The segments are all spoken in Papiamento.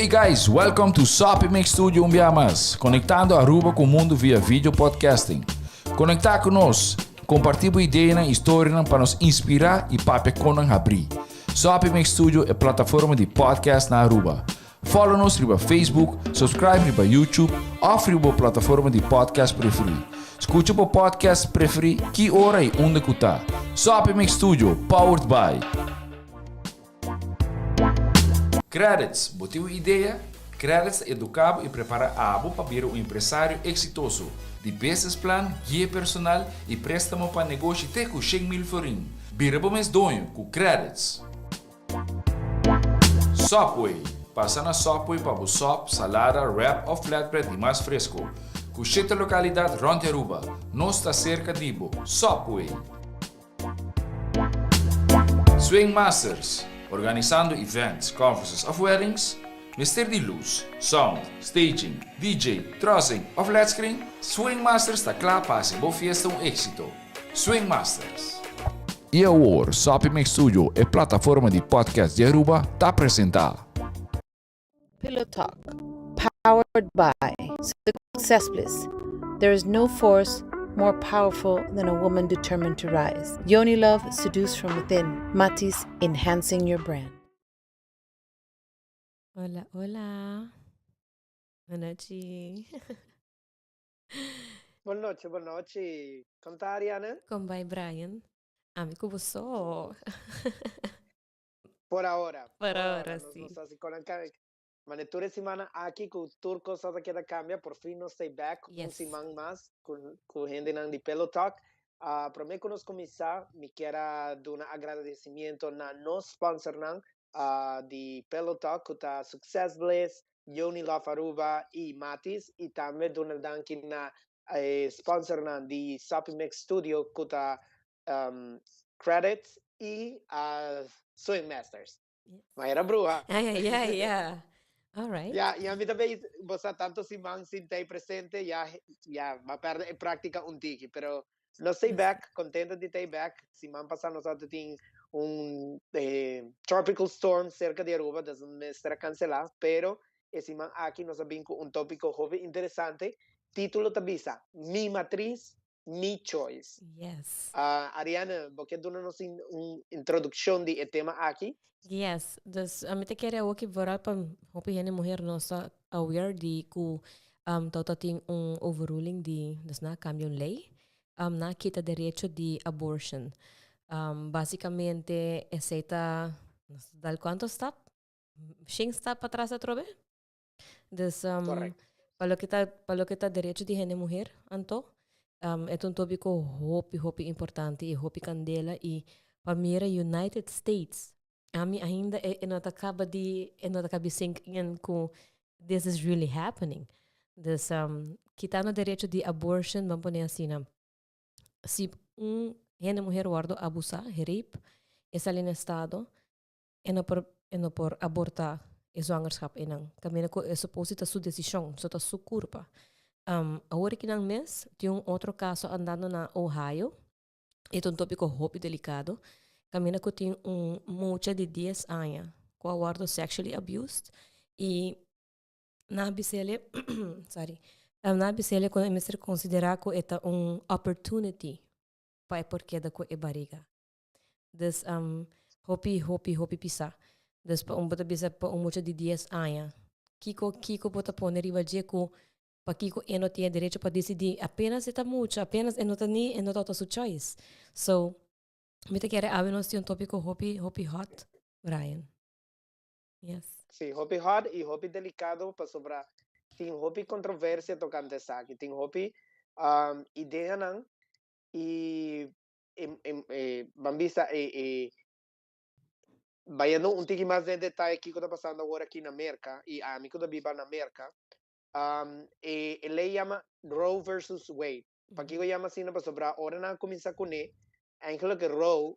Hey guys, welcome to Soppy Mix Studio un bia mas, conectando Aruba cu mundo via video podcasting. Conecta cu nos, comparti bo ideanan y historianan pa nos inspira y papia con nan habri. Soppy Mix Studio e plataforma di podcast na Aruba. Follow nos riba Facebook, subscribe riba YouTube of riba bo plataforma di podcast preferi. Scucha bo podcast preferi ki ora y unda cu ta. Soppy Mix Studio, powered by. Credits, bo tin un idea? Credits ta educa bo y prepara abo pa bira un empresario exitoso. Di business plan, guia personal y prestamo pa negoshi te cu 100,000 florin. Bira bo mes doño cu Credits. Subway, Pasa na Subway pa bo sop, salada, wrap of flatbread di mas fresco. Cu shete localidad rond di Aruba. Nos ta cerca di bo. Subway! Swing Masters, Organisando events, conferences of weddings? Mester di luz, sound, staging, DJ, trussing of led screen? Swing Masters ta cla pa haci bo fiesta un exito. Swing Masters. Y awor, Soppy Mix Studio, e plataforma di podcast di Aruba, ta presenta. Pillow Talk, powered by Success Bliss. There is no force more powerful than a woman determined to rise. Yoni Love, seduce from within. Matis, enhancing your brand. Hola, hola. Bon nochi. Bon nochi, bon nochi. Con ta, Ariana? Con bai, Brian? Ami cu bo so. Por ahora. Por ahora, sí. Nos ta con Mane tur e simana aki cu tur cos ta keda cambia, por fin nos ta back un siman mas cu hendenan di Pillow Talk. Prome cu nos cuminsa, mi kier a duna agradecimiento na nos sponsornan di Pillow Talk, cu ta Success Bliss, Yoni Love Aruba y Matis, y tambe duna danki na e sponsornan di Soppy Mix Studio, cu ta Credits y Swing Masters. Ma era bruha. Ay, ay, ay, yeah. All right. Ya, y ami tambe, bo sa tanto siman sin ta presente, ya, ya, m'a perde e practica un tiki, pero nos ta back, contento di ta back. Siman pasa nos tin un tropical storm cerca di Aruba, dus mester a cancela, pero e siman aki nos a bin cu un topico hopi interesante. Titulo ta bisa: "Mi Matriz, Mi Choice". Ariane, bo kier duna nos un introduccion di e tema aki? Yes, dus ami ta kere awor ki vooral pa hopi hende muher no sa aware di ku tawata tin un overruling di, dus nan a cambia un ley, nan a kita derecho di abortion. Basicamente esey ta nos ta dal cuanto stap? 100 stap patras atrobe? Dus pa loke ta derecho di hende muher, anto, e ta un topico hopi, hopi importante y hopi candela y pa mira United States. Ami ainda e no ta caba di sink in cu this is really happening. Dus kitando derecho di abortion, ban pone asina, no? Si un hende muher wordo abusa, rape, e sali na estado, e no por aborta e zwangerschap einan. Caminda cu e supposed ta su decision, so ta su curpa. Awor aki nan mes, tin un otro caso andando na Ohio, e ta un topico hopi delicado, caminda cu tin un mucha di 10 aña, cu a wordo sexually abused, y nan a bisele, sorry, nan a bisele cu e mester considera cu e ta un opportunity pa e por keda cu e bariga. Dus hopi, hopi, hopi pisa. Dus pa un bo ta bisa pa un mucha di 10 aña, kico bo ta pone riba dje cu pakico e no tin derecho pa decidi? Apenas e ta mucha, apenas e no ta ni e no ta su choice. So, mi ta kere awe nos tin un topico hopi, hopi hot, Brian. Yes. Sí, hopi hot y hopi delicado pasobra tin hopi controversia tocante esaki, tin hopi ideanan y ban bisa bayendo un tiki mas den detaye kico ta pasando awor aki na Merca y ami cu ta biba na Merca, e ley yama Roe versus Wade. Pakico yama asina? Pasobra ora nan a cuminsa cune, eigenlijk Roe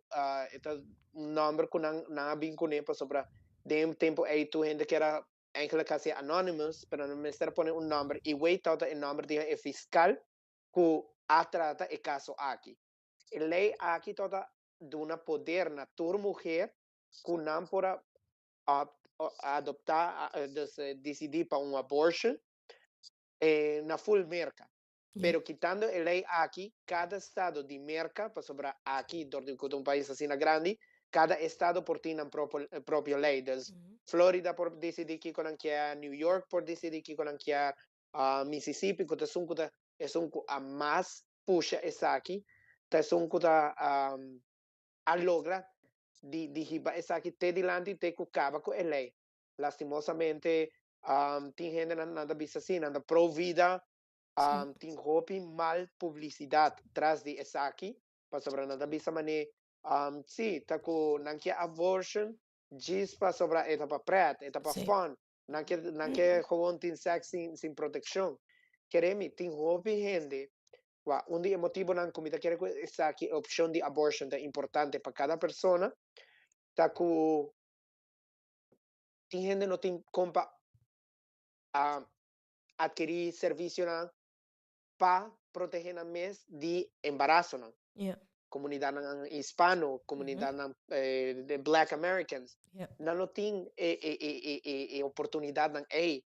ta un nomber cu nan a bin cune pasobra den tempo ey tur hende cu era eigenlijk casi anonymous, pero nan mester pone un nomber y Wade tabata e nomber di e fiscal cu a trata e caso aki. E ley aki tabata duna poder na tur muher cu nan por a opt, Adoptá, dus disidí pa un abortion na full Merka. Pero kitando e lei aki, kada estado di Merka, pasobra aki dor di ku ta un pais asina grandi, kada estado por tin nan propio lei. Dus Florida por disidí kiko nan kier, New York por disidí kiko nan kier, Mississippi ku ta esun ku ta esun ku a mas pusha esaki, ta esun ku ta a logra di hiba esaki te dilanti te ku kaba ku e lei. Lastimosamente tin hendenan nan ta bisa si nan ta pro vida. Tin hopi mal publisidat tras di esaki, pasobra nan ta bisa manera si ta ku nan ke abortion djis pasobra e ta pa pret, e ta pa fun, nan ke gewoon tin seks sin protekshon. Kere mi, tin hopi hende. Wa, un di e motibonan ku mi ta kere ku esaki, e opshon di abortion ta importante pa kada persona, ta ku tin hende no tin kon pa adkerí servisionan pa protegé nan mes di embarasonan. Komunidatnan hispano, komunidatnan de Black Americans, nan no tin e oportunidatnan ei.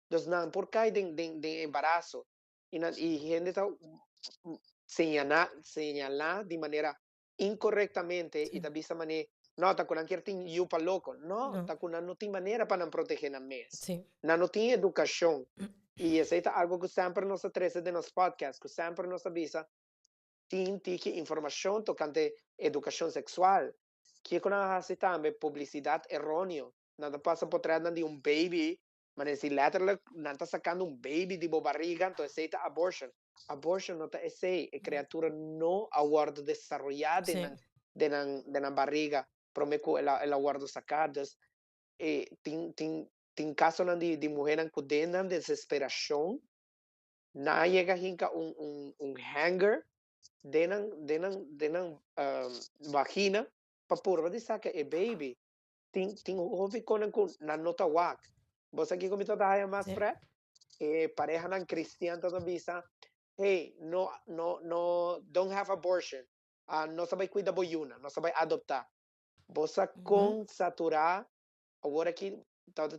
Dus nan por kai den embaraso. I hende ta señalá di manera inkorektamente i ta bisa manera, no, ta ku nan kier tin yu pa loko. No, No. ta ku nan no tin manera pa nan protegé nan mes. Nan no tin edukashon. I esei ta algu ku semper nos ta trese den nos podcast, ku semper nos ta bisa, tin tiki informashon tokante edukashon seksual. Kiko nan a hasi tambe? Publisidat eróneo. Nan ta pasa potretnan di un baby, ma si letterlijk nan ta sakando un baby di bo barriga, anto esei ta abortion. Abortion no ta esei. E kriatura no a wòrdu desaroyá den nan den nan barriga promé ku el a wòrdu saká. Dus tin kasonan di muhénan ku den nan desesperashon nan a yega hinka un hanger den nan vagina pa purba di saka e baby. Tin hopi kosnan ku nan no ta wak. Bo sa kiko mi ta haya mas pret? E parehanan kristian ta bisa, "Hey, no, no, no, don't have abortion. Nos ta bai kuida bo yunan, nos ta bai adoptá." Bo sa kon saturá awor aki?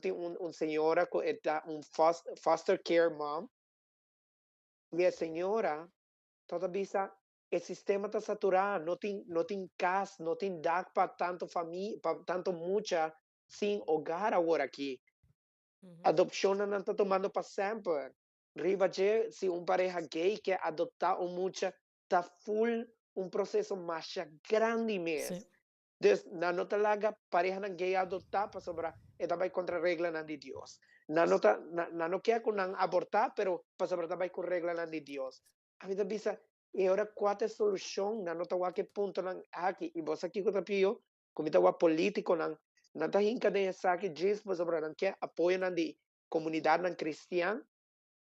Tin un señora ku ta un foster care mom i e señora ta bisa e sistema ta saturá, no tin kas, no tin dak pa tantu famia, pa tantu mucha sin hogar awor aki. Adopshon nan ta tumando pa semper. Riba dje, si un pareha gay ke adoptá un mucha, ta full un proseso mas grandi mes. Dus nan no ta laga parehanan gay adoptá pasobra e ta bai kontra reglanan di Dios. Nan no ta nan no ke ku nan abortá, pero pasobra ta bai ku reglanan di Dios. Ami ta bisa, e ora kua ta e solushon? Nan no ta wak e puntonan aki. I bo sa kiko ta pió? Ku mi ta wak polítikonan, nan ta hinka den esaki djis pasobra nan ke apoyonan di komunidatnan kristian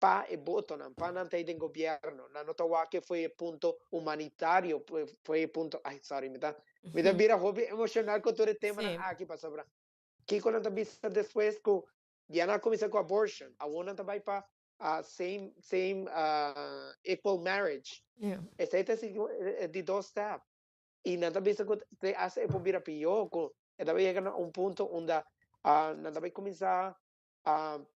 pa e votonan, pa nan ta den gobièrnu. Nan no ta wak for di e punto humanitario, for di e punto, ai, sorry, mi ta bira hopi emoshonal ku tur e temanan aki pasobra kiko nan ta bisa despues ku ya nan a kuminsá ku abortion, awor nan ta bai pa same equal marriage. Esei ta di dos step. I nan ta bisa ku te hasta e por bira pió, ku e ta bai yega na un punto unda nan ta bai kuminsá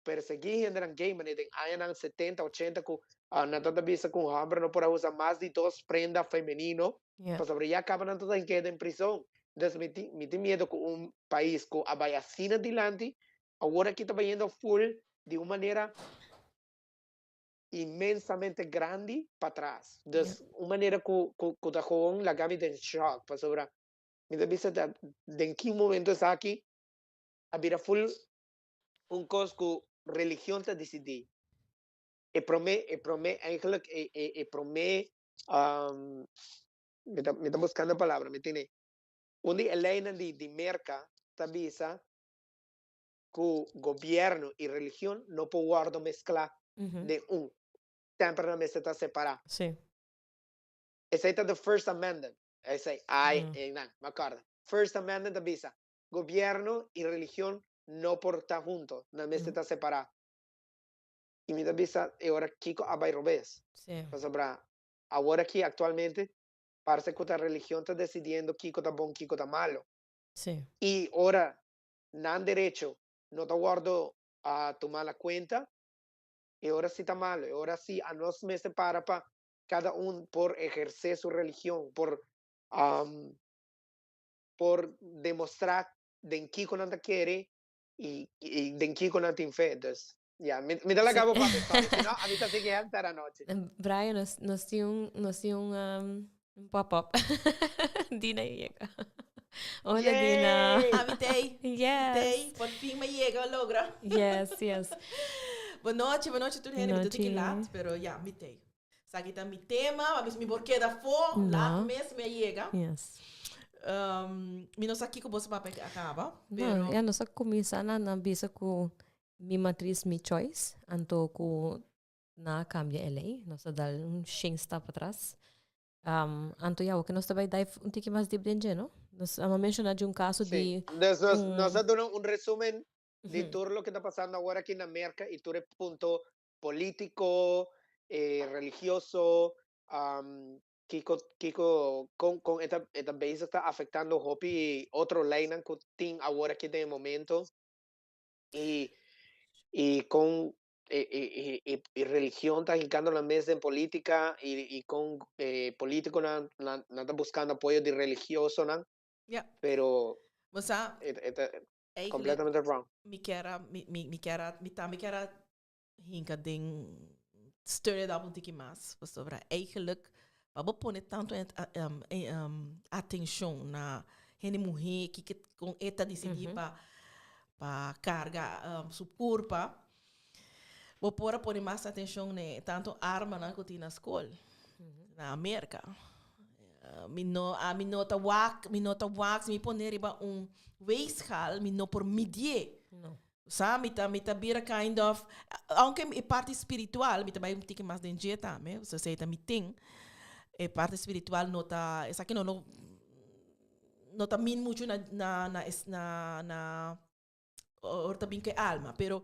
persiguí hendenan gay, manera den añanan 70, 80 ku nan ta bisa ku un hòmber no por a usa mas di dos prenda femenino, pasobra ya kaba nan ta keda den prizòn. Dus mi tin miedu ku un pais ku a bai asina dilanti, awor aki ta bayendo full di un manera inmensamente grandi patras. Dus un manera ku ta gewoon laga mi den shock, pasobra mi ta bisa ta den ki momento esaki a bira full un kos ku religion ta disidí. E promé eigenlijk e promé, mi ta buskando palabra, mi tene un di e leinan di Merka ta bisa ku gobièrnu i religion no por wòrdu mesklá den un. Semper nan mester ta separá. Esei ta the First Amendment. Esei, ai, no, mi a kòrda. First Amendment ta bisa, gobièrnu i religion no por ta huntu, nan mester ta separá. I mi ta bisa, e ora kiko a bai robes? Pasobra awor aki aktualmente parse ku ta religion ta desidiendo kiko ta bon, kiko ta malu. I ora nan derecho no ta wordo a tuma na cuenta, e ora si ta malo, e ora si a nos mester para pa cada un por eherce su religion, por um, por demostra den kiko nan ta kere y, y den kiko nan tin fe. Dus, ja, mi, mi ta laga bo papia, sorry, si no, a mi ta sigui henter anochi. Brian, nos, nos tin un, nos tin un, um, un pop-up. Dina yega. Hola, Dina. Yay! Ami tei. Yes. Tei, por fin mi yega, logra. Yes, yes. Bon nochi, bon nochi tur hende. Mi tur Nochi. tiki laat, pero ja, mi tei. Esaki ta mi tema, a mi por keda afó, No. laat mes mi a yega. Yes. Um, mi no sa kiko boso papia a kaba, pero No, ya nos a kuminsá na na bisa ku mi matris mi choice, anto ku na kambia e lei, nos a dal un shen stap atras. Um, anto ya, oke nos ta bai dive un tiki mas diep den dje, no? Nos a menshoná di un kaso Sí. di Dus nos, un nos a duna un resumen di Ujú. tur loke ta pasando awor aki na Merka i tur e punto político, eh, religioso, um, kiko, kiko, con, con e ta, e ta bezig ta afectando hopi otro leynan cu tin awor aki den e momento. Y, y con e, e, e, e, e religion ta hincando nan mes den política y, y con eh, políticonan nan, nan ta buscando apoyo di religiosonan, ja, pero bo sa, e, e ta eigenlijk completamente wrong. mi kier a, mi, mi, mi kier a, mi tambe kier a hinka den stir it up un tiki mas, pasobra eigenlijk pa bo pone tanto atencion na hende muhé kiko kon e ta disidí pa pa karga su kurpa, bo por a pone mas atencion na e tanto armanan ku tin na skol na Merka. Mi no ami no ta wak mi no ta wak si mi pone riba un weegschaal mi no por midié. Sa, mi ta, mi ta bira kind of, aunke e parti spiritual, mi ta bai un tiki mas den dje tambe, so esei ta mi tin, e parti spiritual no ta, esaki no no, no ta min mucho na, na, na, na, na, ora ta bin ku e alma, pero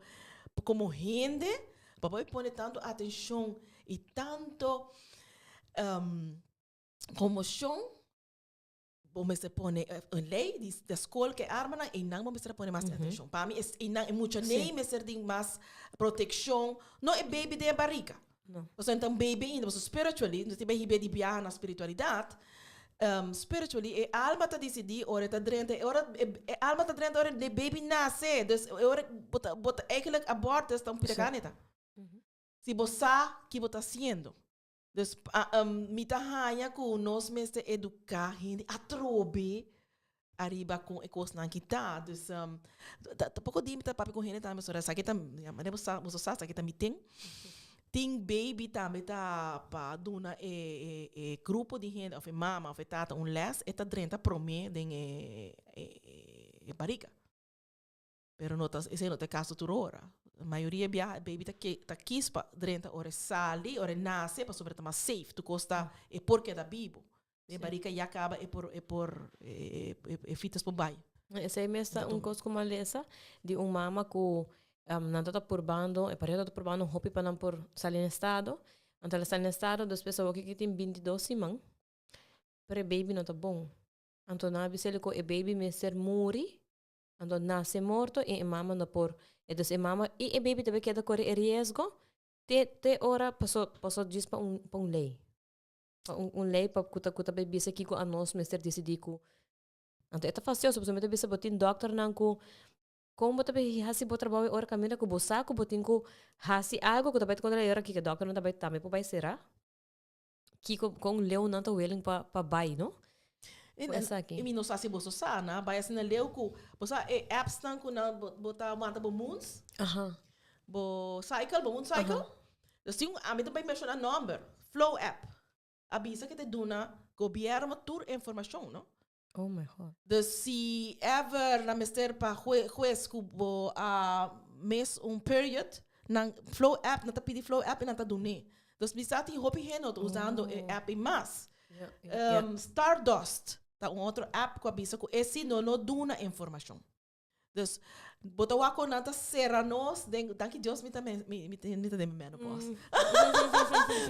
komo hende, pa bo pone tanto atenshon i tanto konmoshon, Bo mester pone un ley di de school ke armanan einan bo mester a pone mas atencion. Pa mi es einan e mucha ney mester tin mas proteccion, no e baby den e barriga. No. Pasobra nan ta un baby ainda, pasobra spiritually, nos tin bay hibe di biaha na spiritualidad, spiritually e alma ta dicidi ora e ta drenta, e ora e alma ta drenta ora e baby nace, dus e ora bo ta bo ta eigenlijk abortus ta un pida carne ta. Si bo sa ki bo ta haciendo. Dus mi ta haña ku nos mester eduká hende atrobe ariba kon e kosnan ki ta. Dus ta poko dia mi ta papia ku hende tambe pasobra esaki ta, manera bo sa, boso sa esaki ta mi tin. Tin baby tambe ta pa duna e e grupo di hende òf e mama òf e tata un lès, e ta drenta promé den e e barika. Pero no ta, esei no ta e kaso tur ora. Mayoria biaha e baby ta ke, ta kis pa drenta ora e sali, ora e nase, pasobra e ta mas safe. Tur kos ta, e por keda bibo. Den barika ya kaba e por, e por, e e fitas por bai. Esei mes ta un kos ku mi a lesa di un mama ku nan tabata purbando, e pareha tabata purbando hopi pa nan por sali na estado. Anto el a sali na estado, despues awor ke tin bintidos siman, pero e baby no ta bon. Anto nan a bisa el ku e baby mester muri Anto nase morto i e mama no por. Entonces e mama i e baby tambe keda kore e riesgo te te ora paso paso djis pa un pa un ley. Pa un un ley pa ku ta ku ta bay bisa kiko anos mester disidí ku anto e ta fastioso pasobra mi ta bisa bo tin dòkternan ku kon bo ta bay hasi bo trabou e ora kaminda ku bo sa ku bo tin ku hasi algo ku ta bay kontra ley ora kiko dòkternan ta bay tambe por bay sera. Kiko kon leu nan ta willing pa pa bai no? En, Ku esaki. en, mi no sa si boso sa, na bai asina leu ku bo sa e apps nan ku nan bo, bo ta wanta bo moons, Aha. bo cycle, bo moon cycle. Dus tin un, ami ta bai menshoná nòmber, Flow app. A bisa ke ta duna gobièrnu tur informashon, no? Oh my God. Dus si ever nan mester pa hue, hues ku bo a mis un period, nan Flow app, nan ta pidi Flow app i nan ta dun'é. Dus mi sa tin hopi hende no ta usando e app ei mas. Ja, ja, ja. Stardust ta un otro app ku a bisa ku esei no lo duna informashon. Dus bo ta wak kon nan ta sera nos den, danki Dios mi ta mi mi mi ta den mi menopause.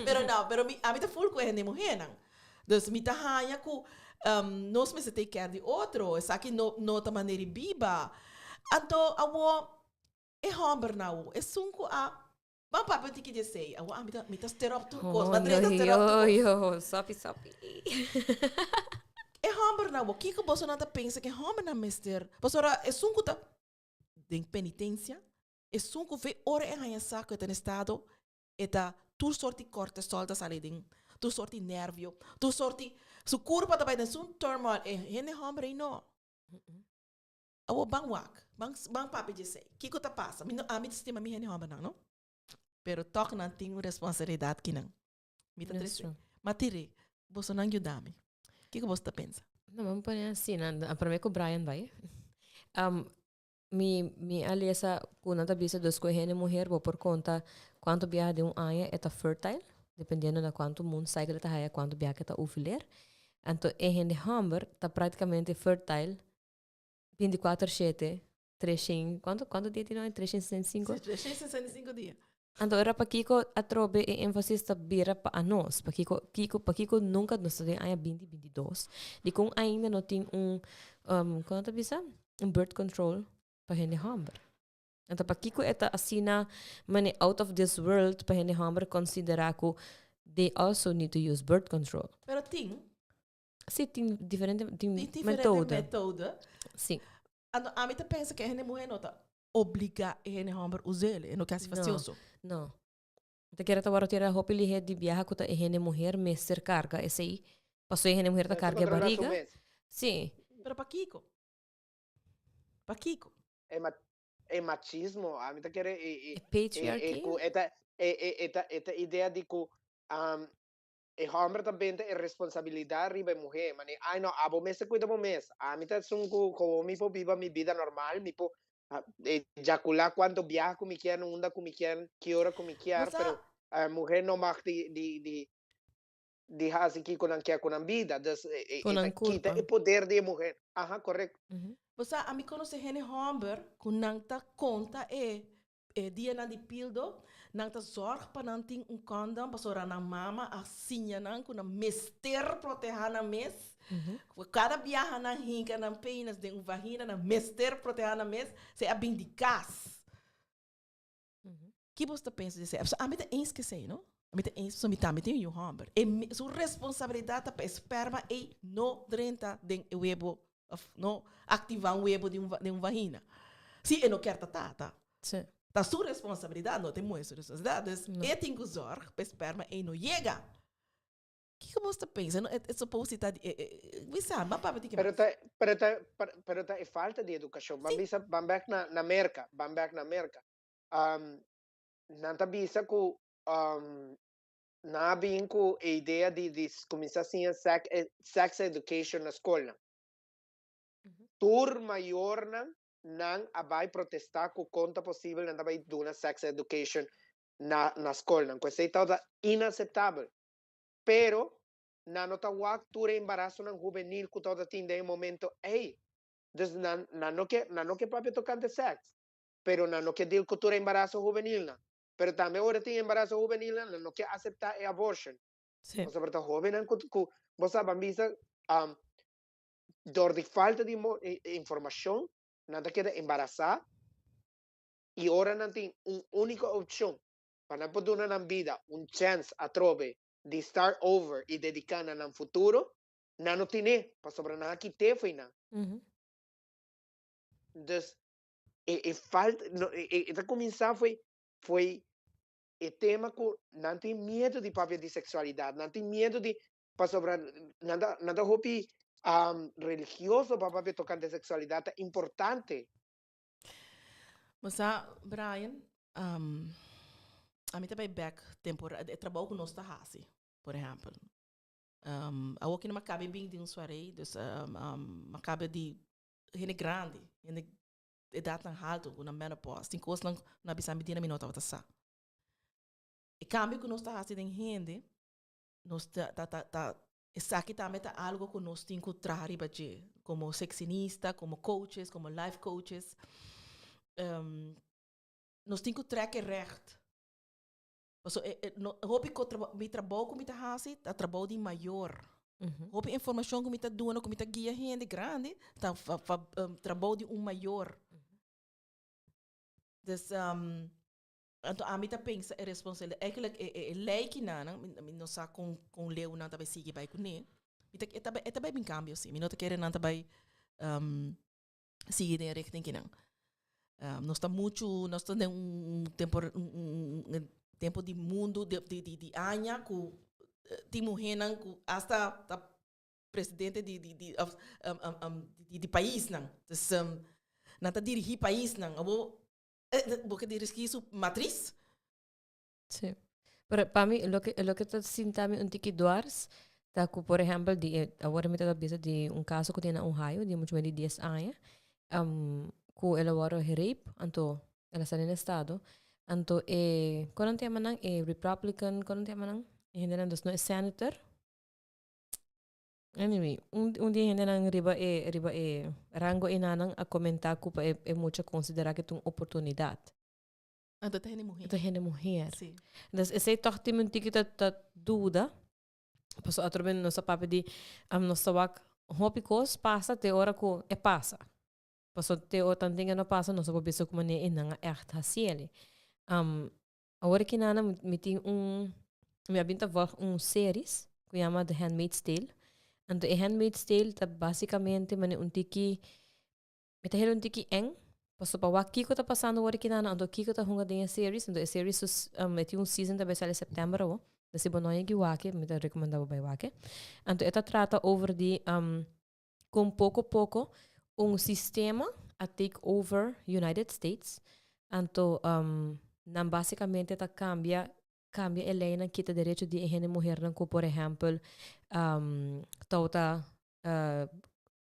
Pero no, pero mi ami ta ful ku e hende muhénan. Dus mi ta haña ku nos mester take care di otro, esaki no no ta manera di biba. Anto awor. E hòmber nau, esun ku a Ban papia un tiki di esei. Awor ami ta, mi ta stir up tur kos. Madre ta stir up tur kos. Yo, sopi, sopi. E hòmbernan awor, kiko bosonan ta pensa ku e hòmbernan mester? Pasobra esun ku ta den penitensia, esun ku ve ora e haña sa ku e ta na estado, e ta tur sort di cortisol ta sali den, tur sort di nervio, tur sort di, su kurpa ta bai den su turmoil. E hende hòmber ei no. Awor ban wak, ban ban papia di esei. Kiko ta pasa? Mi no, ami ta stima mi hende hòmbernan, no? Pero tòg nan tin un responsabilidat kinan. Mi ta trese. Ma Tiri, bosonan yuda mi. Kiko boso ta pensa? No, mi pone asina, promé ku Brian bai. Mi mi a lesa ku nan ta bisa dus ku e hende muher bo por konta kuantu biaha den un aña e ta fertile, dependiendo na kuantu moon cycle e ta haya, kuantu biaha ke ta ovuleer. Anto e hende hòmber ta praktikamente fertile 24 shete, 300, cuánto, cuánto dia tiene hoy? 365? 365 dia. Anto era pakiko atrobe e énfasis ta bira pa anos, pakiko, kiko, pakiko nunca nos ta den aña 2022, dikon ainda no tin un, um, kon ta bisa? Un birth control pa hende hòmber. Anto pakiko e ta asina mane out of this world pa hende hòmber konsiderá ku they also need to use birth control. Pero tin, Sí, tin diferente, tin Tin diferente metode. metode. Sí. Anto ami ta pensa ku e hende muhé no ta obligá e hende hòmber us'el, e no ke hasi No. fasioso. No. Ta kere ta wòrdu tira hopi lihé di biaha ku ta e hende muher mester karga esei. Pasobra e hende muher ta Mester karga e kontrolá su bariga. mes. Sí. Pero pakiko? Pakiko? E ma e machismo, ami ta kere e e E e e patriarchy. ku e ta e e e ta e ta idea di ku E hòmber ta benta e responsabilidat riba e muhé, manera, ai no, abo mester kuida bo mes, ami ta esun ku komo mi por biba mi bida normal, mi por ejakulá kuantu biaha ku mi kier, unda ku mi kier, ki ora ku mi kier, pero muhé no mag di di di di hasi kiko nan kier ku nan bida, dus e ta kita e poder di e muhé, aha, korekto. Bo sa, ami konosé hende hòmber ku nan ta konta e E dianan di pildo, nan ta zorg pa nan tin un kondom pasobra nan mama a siña nan ku nan mester protehá nan mes. Kada biaha nan hinka nan penis den un vagina, nan mester protehá nan mes, se a bin di kas. Ki bos ta pensa di esei? Pasobra ami ta eens ku esei, no? Ami ta eens pasobra mi tambe tin un yu hòmber. E su responsabilidat ta pa e sperma ei no drenta den e webo Of no activa un webo di un, di un vagina. Si e no kier ta tata. Sí. Ta su responsabilidad, no ta e muher su responsabilidad. Dus No. e tin cu zorg pa e sperma ei no yega. Kiko bos ta pensa? No, e, e supposed ta, e, e, e, mi sa, ban papia tiki Pero mas. ta, pero ta, pero, pero ta e falta di educacion. Ban Sí. bisa, ban bek na, na Merca, ban bek na Merca. Um, nan ta bisa cu um, nan a bin cu e idea di, di cuminsa siña sex, sex education na scolnan. Tur mayornan nan a bai protesta cu con ta posibel nan ta bai duna sex education na na scolnan, cu esey tabata inaceptabel. Pero nan no ta wak tur e embarasonan hubenil cu tabata tin den e momento ey. Dus nan nan no ke nan no ke papia tocante sex, pero nan no ke deal cu tur e embaraso hubenilnan. Pero tambe ora tin embaraso hubenilnan nan no ke acepta e abortion. Sí. Pasobra ta hobennan cu cu bo sa ban bisa dor di falta di informacion nan ta keda embarasa y ora nan tin un unico opcion pa nan por duna nan bida un chance atrobe di start over y dedica na nan futuro, nan no tine pasobra nan a kite fo'i nan. Dus e e falta e ta cuminsa fo'i fo'i e tema cu nan tin miedo di papia di sexualidad, nan tin miedo di pasobra nan ta nan ta hopi religioso pa papia tocante sexualidad ta importante. Bo sa, Brian, ami ta bai bek tempora e trabou ku nos ta hasi, por ehèmpel. Awor ki no m'a kabe bin di un suarei, dus m'a kabe di hende grandi, hende edatnan haltu ku nan menopause, tin kosnan ku nan a bisa mi dina mi no tabata sa. E kambio ku nos ta hasi den hende, nos ta ta ta ta esaki tambe ta algo ku nos tin ku traha riba dje komo seksinista, komo coaches, komo life coaches. Nos tin ku trek e recht. Paso e e no hopi ko trabou mi trabou ku mi ta hasi ta trabou di mayor. Hopi informashon ku mi ta duna ku mi ta guia hende grandi ta fa fa trabou di un mayor. Dus um, anto ami ta pensa e responsabilidad, eigenlijk e, e, e lei kinanan, mi, mi no sa kon, kon leu nan ta bai sigui bai kuné. Mi ta, e ta bai, e ta bai bin cambio si. Mi no ta kere nan ta bai um, sigui den e richting kinan. Um, nos ta muchu, nos ta den un, un tempo, un, un, un tempo di mundu, di, di, di, di aña ku eh, tin muhénan ku hasta ta presidente di di di of um, um, um, di, di paisnan. Dus um, nan ta dirigí paisnan. Abo eh, bo ke dirigí su matriz? Sí. Pero pa mi, lo que, lo que ta sinta mi un tiki dwars, ta ku, por ejemplo, di, eh, awor mi ta bisa di un caso ku tin na Ohio, di mucho meer di 10 aña, um, ku el a wòrdu rape, anto el a sali na estado, anto e, kon nan ta yama nan? E Republican, kon nan ta yama nan? E hendenan, dus no e senator, Anyway, un, un di e hendenan riba e, riba e rango enanan a komentá ku pa e, e mucha konsiderá ku ta un oportunidat. Anto ta hende muher. Ta hende muher. Sí. Dus esei tòg tin un tiki ta, ta duda. Pasobra otro bes nos a papia di, um, nos ta wak hopi kos pasa te ora ku e pasa. Pasobra te ora tanten e no pasa nos a por bisa ku manera e nan a ègt hasiel. Um, Awor ki nana mi tin un, mi a bin ta volg un series ku yama The Handmaid's Tale. Anto e Handmaid's Tale ta basikamente manera un tiki, mi ta hera un tiki eng, pasobra pa wak kiko ta pasando awor ki nana, anto kiko ta hunga den e series. Anto e series su, e tin un season ta bai sali september awo. Dus si bo no yegi wak e, mi ta rekomenda bo bai wak e. Anto e ta trata over di Con poco poco un sistema a take over United States, anto um, nan basicamente ta cambia cambia e leynan kita derecho di e hende muhernan cu por ehempel um, tawata uh,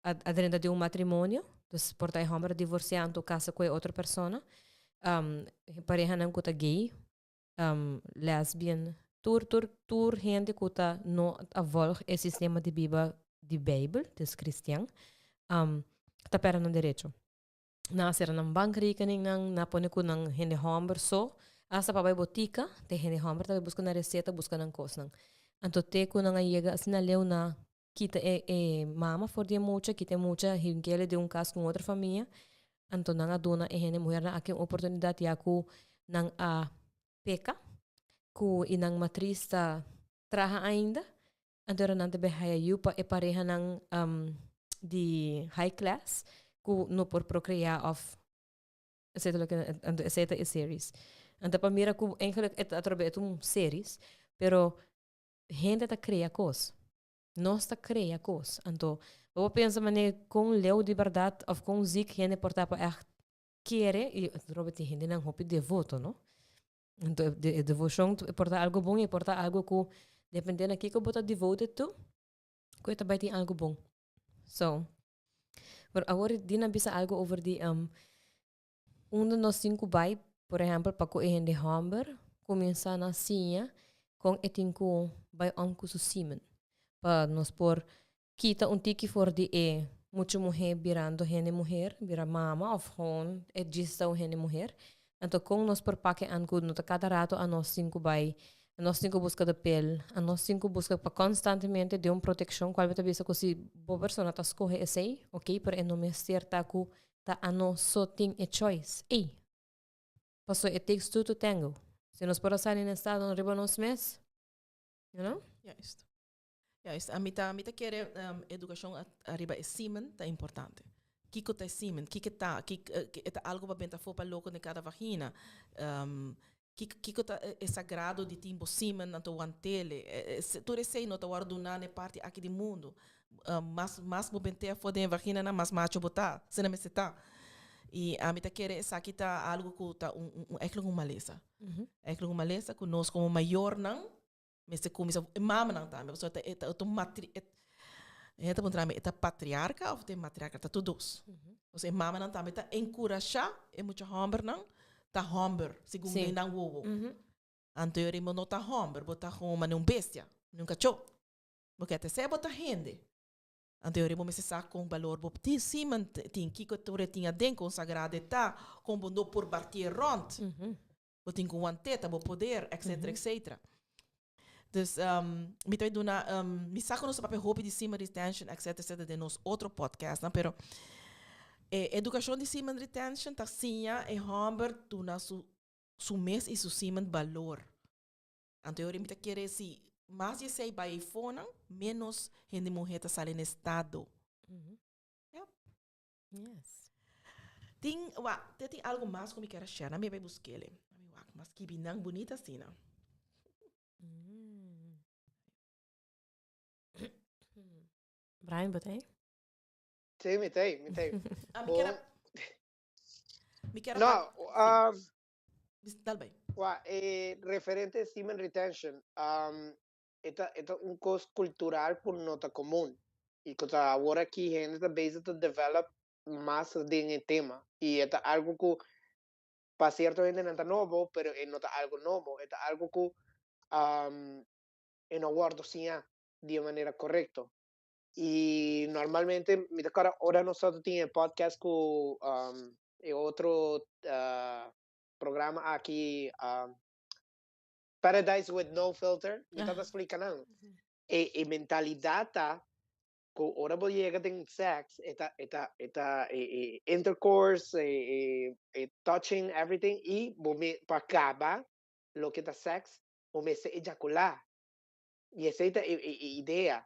a, a drenta den un matrimonio, dus por ta e homber a divorcia anto casa cu e otro persona, um, parehanan cu ta gay, um, lesbian, tur, tur, tur hende ku ta no a volg e sistema di biba di Bijbel, dus cristian, um, ta perde nan derecho. Nan a sera nan bankrekening nan, nan a pone ku nan hende homber so, hasta pa bai botica, te hende homber ta bai buska nan receta, buska nan kosnan. Anto te ku nan a yega asina leu na kita e, e mama for di e mucha, kita e mucha hinkele den un kas ku un otro famia, anto nan a duna e hende muhernan aki un oportunidat ya ku nan a peka, ku i nan matris ta traha ainda, anto ora nan ta bai haya yu pa e parehanan di high class ku no por prokreá òf esei ta loke anto esei ta e series. Anto pa mira ku eigenlijk e ta atrobe e ta un series, pero hende ta krea kos. Nos ta krea kos. Anto, bo por pensa manera kon leu di bèrdat òf kon zik hende por ta pa ègt kere, i Robert tin hendenan hopi devoto, no? Anto e devoshon e por ta algu bon i e por ta algu ku depende na kiko bo ta devoted to, ku e ta bai tin algu bon. So, pero awor Dina bisa algu over di Unda nos tin ku bai, por ehèmpel, pa ku e hende hòmber kuminsá na siña kon e tin ku bai òm ku su simen, pa nos por kita un tiki for di e mucha muhé birando hende muher, bira mama òf gewoon e djis ta un hende muher. Anto kon nos por pake an ku no ta kada rato anos tin ku bai, anos tin ku buska de pel, anos tin ku buska pa konstantemente den un protekshon kual mi ta bisa ku si bo persona ta skohe esei, oke, pero e no mester ta ku Ta anos so tin e choice ey. Paso it takes two to tango. Si nos por a sali na estado riba nos mes, you know? Juist. Juist. Ami ta, mi ta kere um, educacion ariba e semen ta importante. Kiko ta e semen? Kiko ta? Kiko, eh, ta algo pa benta afó pa loko den kada vagina? Um, Kiko, kiko ta e sagrado di tin bo semen anto wantele? Tur esei no ta wòrdu duná na e parti aki di mundu. Mas, mas bo bent'é afó den e vaginanan, mas macho bo ta. Asina mester ta. I ami ta kere esaki ta algu ku ta un, un, eigenlijk un malesa. Eigenlijk un malesa ku nos komo mayornan mester kuminsá, e mamanan tambe, pasobra ta e ta un matri, e hende ta puntra mi, e ta patriarka òf ta e matriarka? Ta tur dos. Pasobra e mamanan tambe ta enkurashá e mucha hòmbernan ta hòmber segun den nan wowo. Anto e bo no ta hòmber, bo ta gewoon manera un bestia, manera un kachó. Bo ke ta esei bo ta hende. Anto e bo mester sa kon balor bo tin, siman tin, kiko tur e tin aden, kon sagrado e ta, kon bo no por batié rònt. Bo tin ku want'é, ta bo poder, etcetera, etcetera. Dus mi ta duna, mi sa ku nos ta papia hopi di semen retention, etcetera, etcetera, den nos otro podcastnan, pero E edukashon di semen retention ta siña e hòmber duna su su mes i su semen balor. Anto e ora mi ta kere si mas di esei bai eifonan, ménos hende muhé ta sali na estado. Yep. Yes. Tin, wa, te tin algo mas ku mi kier a share. Na mi bai buskele. Na mi wak, mas skibi nan bunita asina. Brian, bo ta ei? Sí, mi ta ei, mi ta ei. Ah, mi kier a, mi kier a No, Dal bai. Wa, e referente semen retention, e ta, e ta un kos kultural ku no ta komun. I ku ta awor aki hende ta bezig ta develop mas den e tema. I e ta algu ku pa sierto hendenan ta nobo, pero e no ta algu nobo. E ta algu ku e no wòrdu siñá di e manera korekto. I normalmente mi ta kòrda ora nos tabata tin e podcast ku e otro programa aki Paradise with no filter, mi tabata splika nan. E e mentalidat ta ku ora bo yega den sex e ta e ta e ta e e intercourse e e e touching everything i bo me pa kaba loke ta sex bo mester ejakulá. I esei ta e e e idea.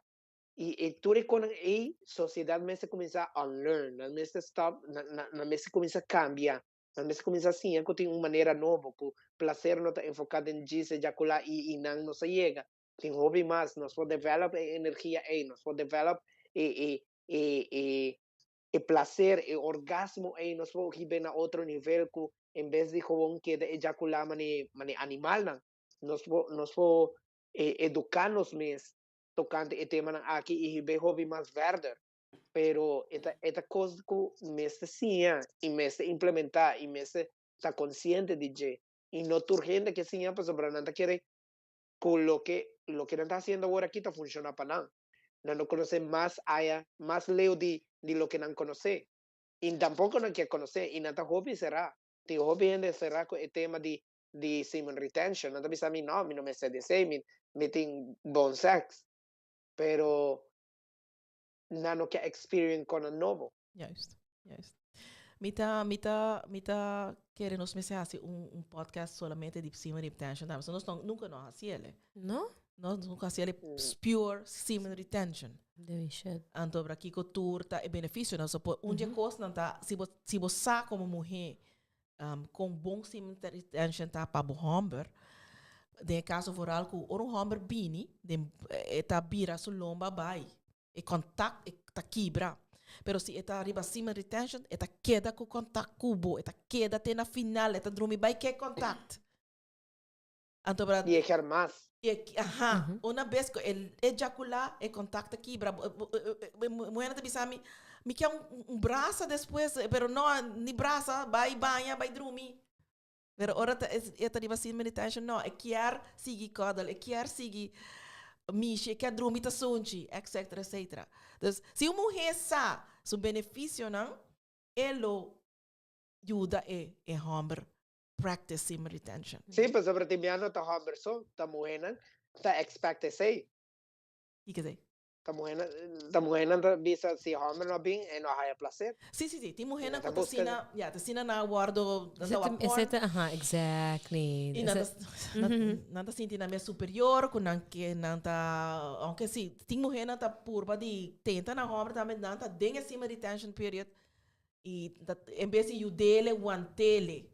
I e tur e konan ei sosiedat mester kuminsá unlearn, nan mester stop, nan nan nan mester kuminsá kambia, nan mester kuminsá siña ku tin un manera nobo, ku plaser no ta enfoká den djis ejakulá i i nan no sa yega. Tin hopi mas, nos por develop e energia ei, nos por develop e e e e e plaser, e orgasmo ei nos por hib'é na otro nivel ku en bes di gewoon keda ejakulá mane mane animalnan, nos por nos por eduká nos mes tokante e temanan aki i hib'é hopi mas verder. Pero e ta e ta kos ku mester siña i mester implementá i mester ta konsiente di dje. I no tur hende ke siña pasobra nan ta kere ku loke loke nan ta hasiendo awor aki ta funshoná pa nan. Nan no konosé mas aya, mas leu di di loke nan konosé. I tampoko nan ke konosé i nan ta hopi será. Tin hopi hende será ku e tema di di semen retention. Nan ta bisa mi, no, mi no mester di esei, mi, mi tin bon sex. Pero nan no ke experience konan nobo. Juist, juist. Mi ta, mi ta, mi ta kere nos mester hasi un, un podcast solamente di semen retention tambe. So nos no, nunca no hasi ele. No? Nos nunca hasi ele pure semen retention. Then we should. Anto bra kiko tur ta e beneficio. No? So por un dje kosnan ta, si bo, si bo sa como muher Kon bon semen retention ta pa bo hòmber? Den e kaso vooral ku ora un hòmber bini, den e ta bira su lomba bai. E kontakt e ta kibra. Pero si e ta riba semen retention, e ta keda ku kontakt ku bo, e ta keda te na final, e ta drumi bai ke kontakt. Anto bra. I e kier mas. I e, aha, una bes ku e ejakulá, e kontakt ta kibra. Muhernan ta bisa mi, mi kier un brasa despues, pero no, ni brasa, bai baña, bai drumi. Pero ora ta e ta riba semen retention, no, e kier sigui cuddle, e kier sigui mishi, e kier drumi ta sunchi, etcetera, etcetera. Dus, si un muher sa su beneficionan, e lo yuda e e homber practice semen retention. Sí, pasobra tin bia no ta homber so, ta muhernan ta expect esey. Kiko esey? Ta muhernan, ta muhernan ta bisa si homber no bin e no haya placer. Sí, sí, sí. Tin muhernan ku ta asina, ya, ta asina nan a wordo, nan ta wak porn. Esey ta, aha, exactly. I nan ta, nan ta sinti nan mes superior ku nan ke, nan ta, aunke si, tin muhernan ta purba di tenta nan homber tambe, nan ta den e semen retention period I ta, en bes di yud'ele, want'ele.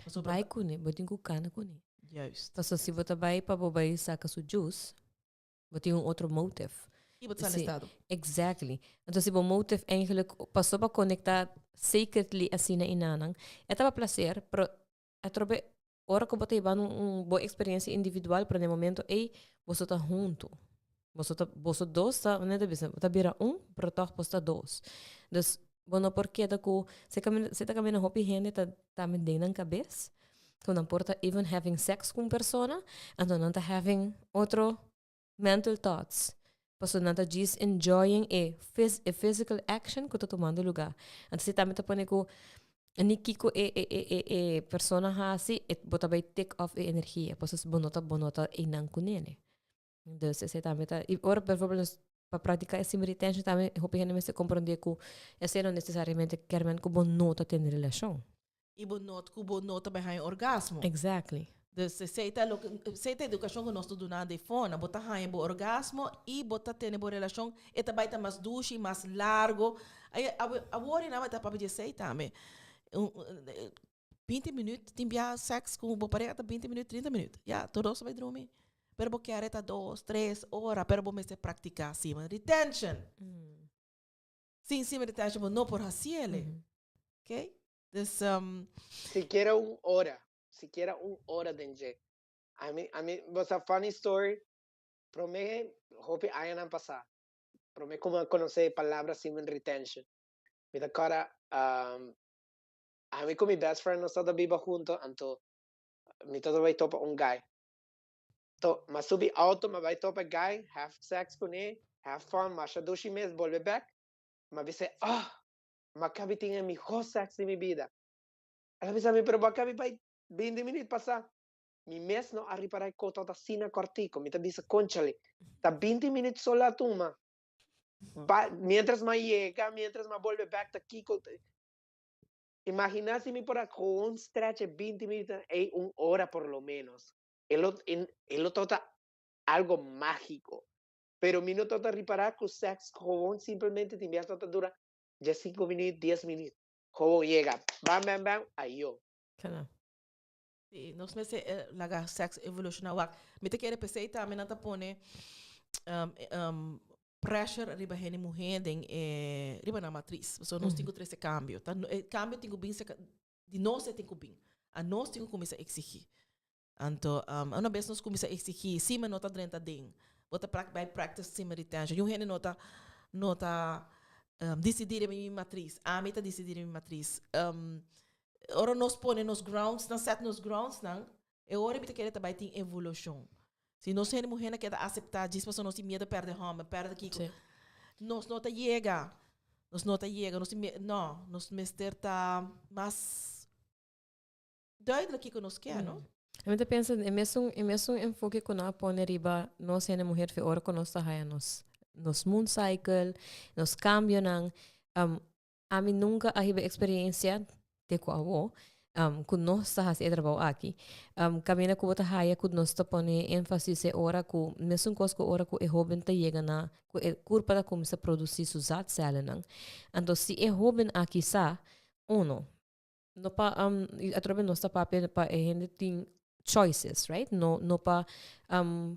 Pasobra Bai kuné, bo tin ku kana kuné. Juist. Pasobra si bo ta bai pa bo bai saka su juice, bo tin un otro motive. I bo ta sali Si, estado. exactly. Anto si bo motive eigenlijk paso pa konektá sacredly asina i nanan, e ta pa placer, pero atrobe ora ku bo ta hiba un bo experiencia individual, pero na e momento ei boso ta huntu. Boso ta, boso dos ta, manera ta bisa, bo ta bira un, pero tòg boso ta dos. Dus bo no por keda ku, se kaminda, se ta kaminda hopi hende ta tambe den nan kabes, ku nan por ta even having sex ku un persona, anto nan ta having otro mental thoughts. Pasobra nan ta djis enjoying e phys e physical action ku ta tumando lugá. Anto si tambe ta pone ku ni kiko e e e e e persona hasi, e bo ta bai take off e energia, pasobra bo no ta bo no ta einan ku nene. Dus esei tambe ta, i ora bijvoorbeeld nos. Pa practica e semen retention tambe hopi hende mester comprende cu esey no necesariamente kier men cu bo no ta tene relacion. Y bo no, cu bo no ta bay haña orgasmo. Exactly. Dus esey ta loke, esey ta educacion cu nos ta duna den fona. Bo ta haña bo orgasmo y bo ta tene bo relacion, e ta bay ta mas dushi, mas largo. Ay, awor y nan ta papia di esey tambe. Un, 20 minuut, tin bia sex cu bo pareha ta 20 minuut, 30 minuut. Ya, tur dos ta bay drumi. Pero bo kier e ta dos, tres ora, pero bo mester practica semen retention. Sin semen retention bo no por haciele. Ok? Dus, Sikiera un ora, sikiera un ora den dje. Ami, ami, bo sa funny story, prome hopi añanan pasa, prome cu mi a conoce e palabra semen retention, mi ta corda, ami cu mi best friend nos tabata biba hunto, anto mi tabata bay topa un guy. To, m'a subi auto, m'a bay topa e guy, have sex cune, have fun, masha dushi mes, bolbe bek, m'a bis'e, oh! M'a kabi tin e mihó sèks di mi bida. El a bisa mi, pero bo a kabi bai 20 minüt pasá. Mi mes no a ripará e kos tabata asina kòrtiku. Mi ta bisa, Kónchale, ta 20 minüt so la tuma. Ba, miéntras m'a yega, miéntras m'a bolbe bèk ta kiko. Imaginá si mi por a gewoon stretch e 20 minütnan ei un ora por lo ménos. E lo, e lo tabata algo mágiko. Pero mi no tabata ripará ku sèks gewoon simplemente tin biaha tabata dura 15 minüt, 10 minüt. Gewoon yega, bam, bam, bam, ayo. Kla. Sí, nos mester eh, laga sèks evolushoná. Wak, mi ta kere p'esei tambe nan ta pone um, um, pressure riba hende muhé den e, riba nan matris. Pasobra nos tin ku trese kambio. Ta, e kambio tin ku bin seka, di nos e tin ku bin. Anos tin ku kuminsá eksigí. Anto, um, una bes nos cuminsa exigi, si mi no ta drenta den, bo ta prak bay practice semen retention. Yung hende no ta, no ta um, decidi riba mi matriz. Ami ta decidi riba mi matriz. Um, ora nos pone nos grounds nan, set nos grounds nan, e ora mi ta kere ta bay tin evolucion. Si nos hende muher na keda acepta djis pasobra nos tin miedo perde homber, perde kiko. Sí. Nos no ta yega. Nos no ta yega. Nos tin mie-, no, nos mester ta mas duidelijk kiko nos kier, no? Mi ta pensa e mesun e mesun enfoke ku nan a pone riba nos hende muher fe ora ku nos ta haya nos nos moon cycle, nos kambionan. Um, ami nunka a hiba eksperensia te ku awo um, ku nos ta hasi e trabou aki. Um, kaminda ku bo ta haya ku nos ta pone énfasis e ora ku mesun kos ku ora ku e hóben ta yega na ku e kurpa ta kuminsá produsí su zaadcellennan. Anto si e hóben aki sa, uno, No pa um, atrobe nos ta papia pa e hende tin choices, right? No, no pa um,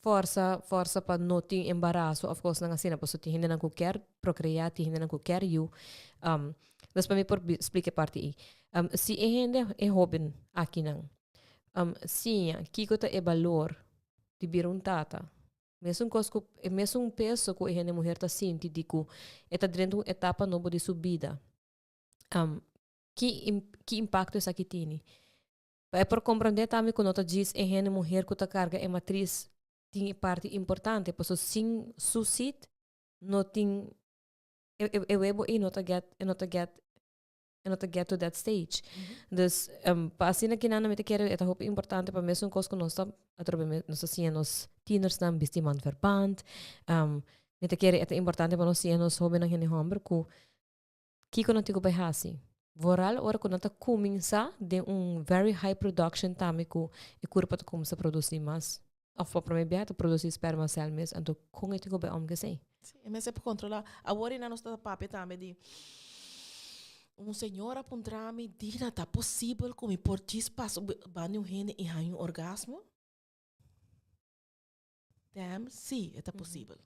forza, forza pa no tin embarazo of cosnan asina, paso tin hendenan ku kier procrear, tin hendenan ku kier yu. Um, dus pa mi por splika e parti ei. Um, si e hende, e hoben akinan, um, siña kiko ta e balor di bira un tata, mesun kos ku, e mesun peso ku e hende muher ta sinti di ku e ta drenta un etapa nobo di su bida. Um, ki, ki impacto esaki tini? Pa e por comprende tambe ku no ta djis e hende muher ku ta carga e matriz tin e parti importante, paso sin su seed no tin e, e, e webo ei no ta get, e no ta get, e no ta get to that stage. Dus um, pa asina kinan mi ta kere e ta hopi importante pa mesun kos ku nos ta atrobe me, nos ta siña nos tienersnan bisti maandverband. Um, mi ta kere e ta importante pa nos siña nos hobennan hende homber ku Kiko nan tin ku bai hasi? Vooral ora ku nan ta kuminsá den un very high production tambe ku e kurpa ta kuminsá produsí mas òf pa promé biaha ta produsí sperma sèl mes, anto kon e tin ku bai om ku esei? Sí, e mester por kontrolá. Awor ei nan nos ta papia tambe di un señora a puntra mi, Dina, ta posibel ku mi por djis pasa banda di un hende i haña un orgasmo? Damn, sí, e ta posibel.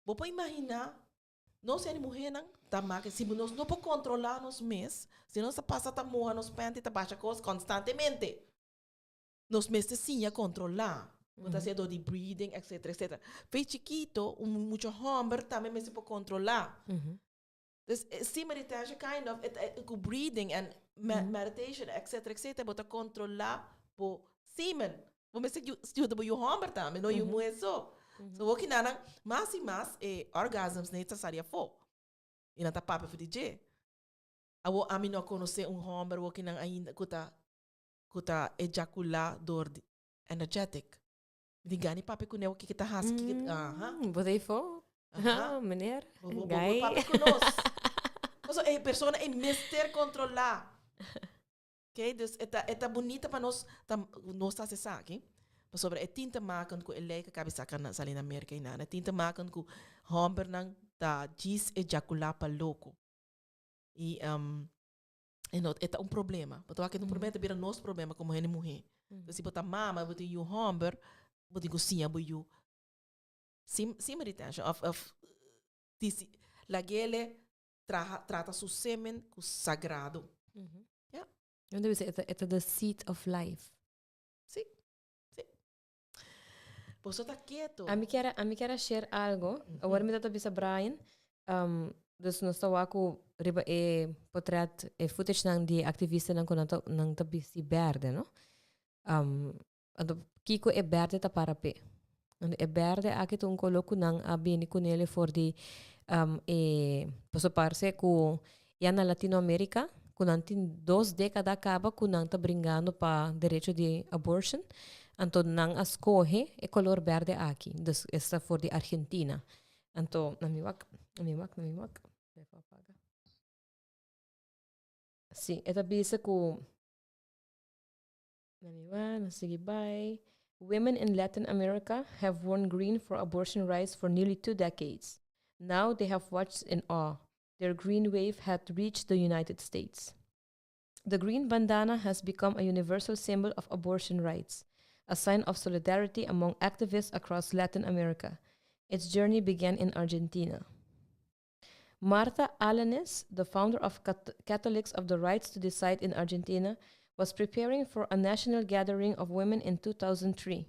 Bo por imaginá Nos hende muhénan ta make si nos no por kontrolá nos mes, si nos ta pasa ta muha nos pènt i ta basha kos konstantemente. Nos mester siña kontrolá. Bo ta hasié dor di breathing etcetera etcetera. Fe chikito un mucha hòmber tambe mester por kontrolá. Dus si meditasha kind of ku breathing en meditation etcetera etcetera bo ta kontrolá bo semen. Bo mester yuda bo yu hòmber tambe, no yu muhé so. So bo kinanan mas i mas e orgasms nei ta sali afó. I nan ta papia for di dje. Awor ami no a konosé un hòmber awor kinan ainda ku ta ku ta ejakulá dor di energetic. Mi tin gana di papia kuné awor kiko ta hasi, kiko aha. Bo ta ei fo? Aha. Ah, meneer. Bo, bo, bo, Gai. bo papia ku nos. Paso e persona e mester kontrolá. Oké, dus e ta, e ta bunita pa nos, ta, nos ta hasi esaki. Pasobra e tin te maken ku e lei ku kabi saka na, sali na Merka i nada. E tin te maken ku hòmbernan ta djis ejakulá pa loko. I um, e no, e ta un problema. Bo ta wak e ta un problema, e ta bira nos problema komo hende muhé. Dus si bo ta mama, bo tin yu hòmber, bo tin ku siña bo yu sim, semen retention of, of disi, lag'ele traha, trata su semen ku sagrado. Ja. Yo ta bisa, e ta, e ta the seed of life. Sí, sí. Boso ta keto. Ami kier, ami kier a share algo. Awor mi ta bisa Brian, dus nos ta wak ku riba e potret, e footage nan di e activistanan ku nan ta, nan ta bisti berde, no? Anto kiko e berde ta para p'e? Anto e berde aki ta un koló ku nan a bini kunele for di e paso parse ku ya na Latinoamerika ku nan tin dos dekada kaba ku nan ta bringando pa derecho di abortion, anto nan a skohe e kolor berde aki, dus esta for di Argentina. Anto na mi wak, na mi wak, na mi wak. Si, e ta bisa ku. Women in Latin America have worn green for abortion rights for nearly two decades. Now they have watched in awe. Their green wave had reached the United States. The green bandana has become a universal symbol of abortion rights, a sign of solidarity among activists across Latin America. Its journey began in Argentina. Marta Alanis, the founder of Catholics of the Rights to Decide in Argentina, was preparing for a national gathering of women in 2003.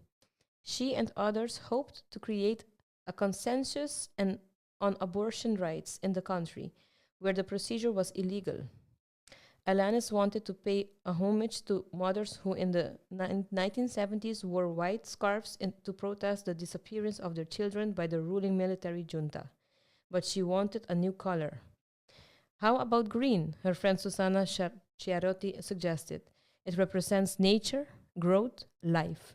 She and others hoped to create a consensus and on abortion rights in the country, where the procedure was illegal. Alanis wanted to pay a homage to mothers who in the 1970s wore white scarves in, to protest the disappearance of their children by the ruling military junta. But she wanted a new color. How about green? Her friend Susana Chiarotti suggested. It represents nature, growth, life.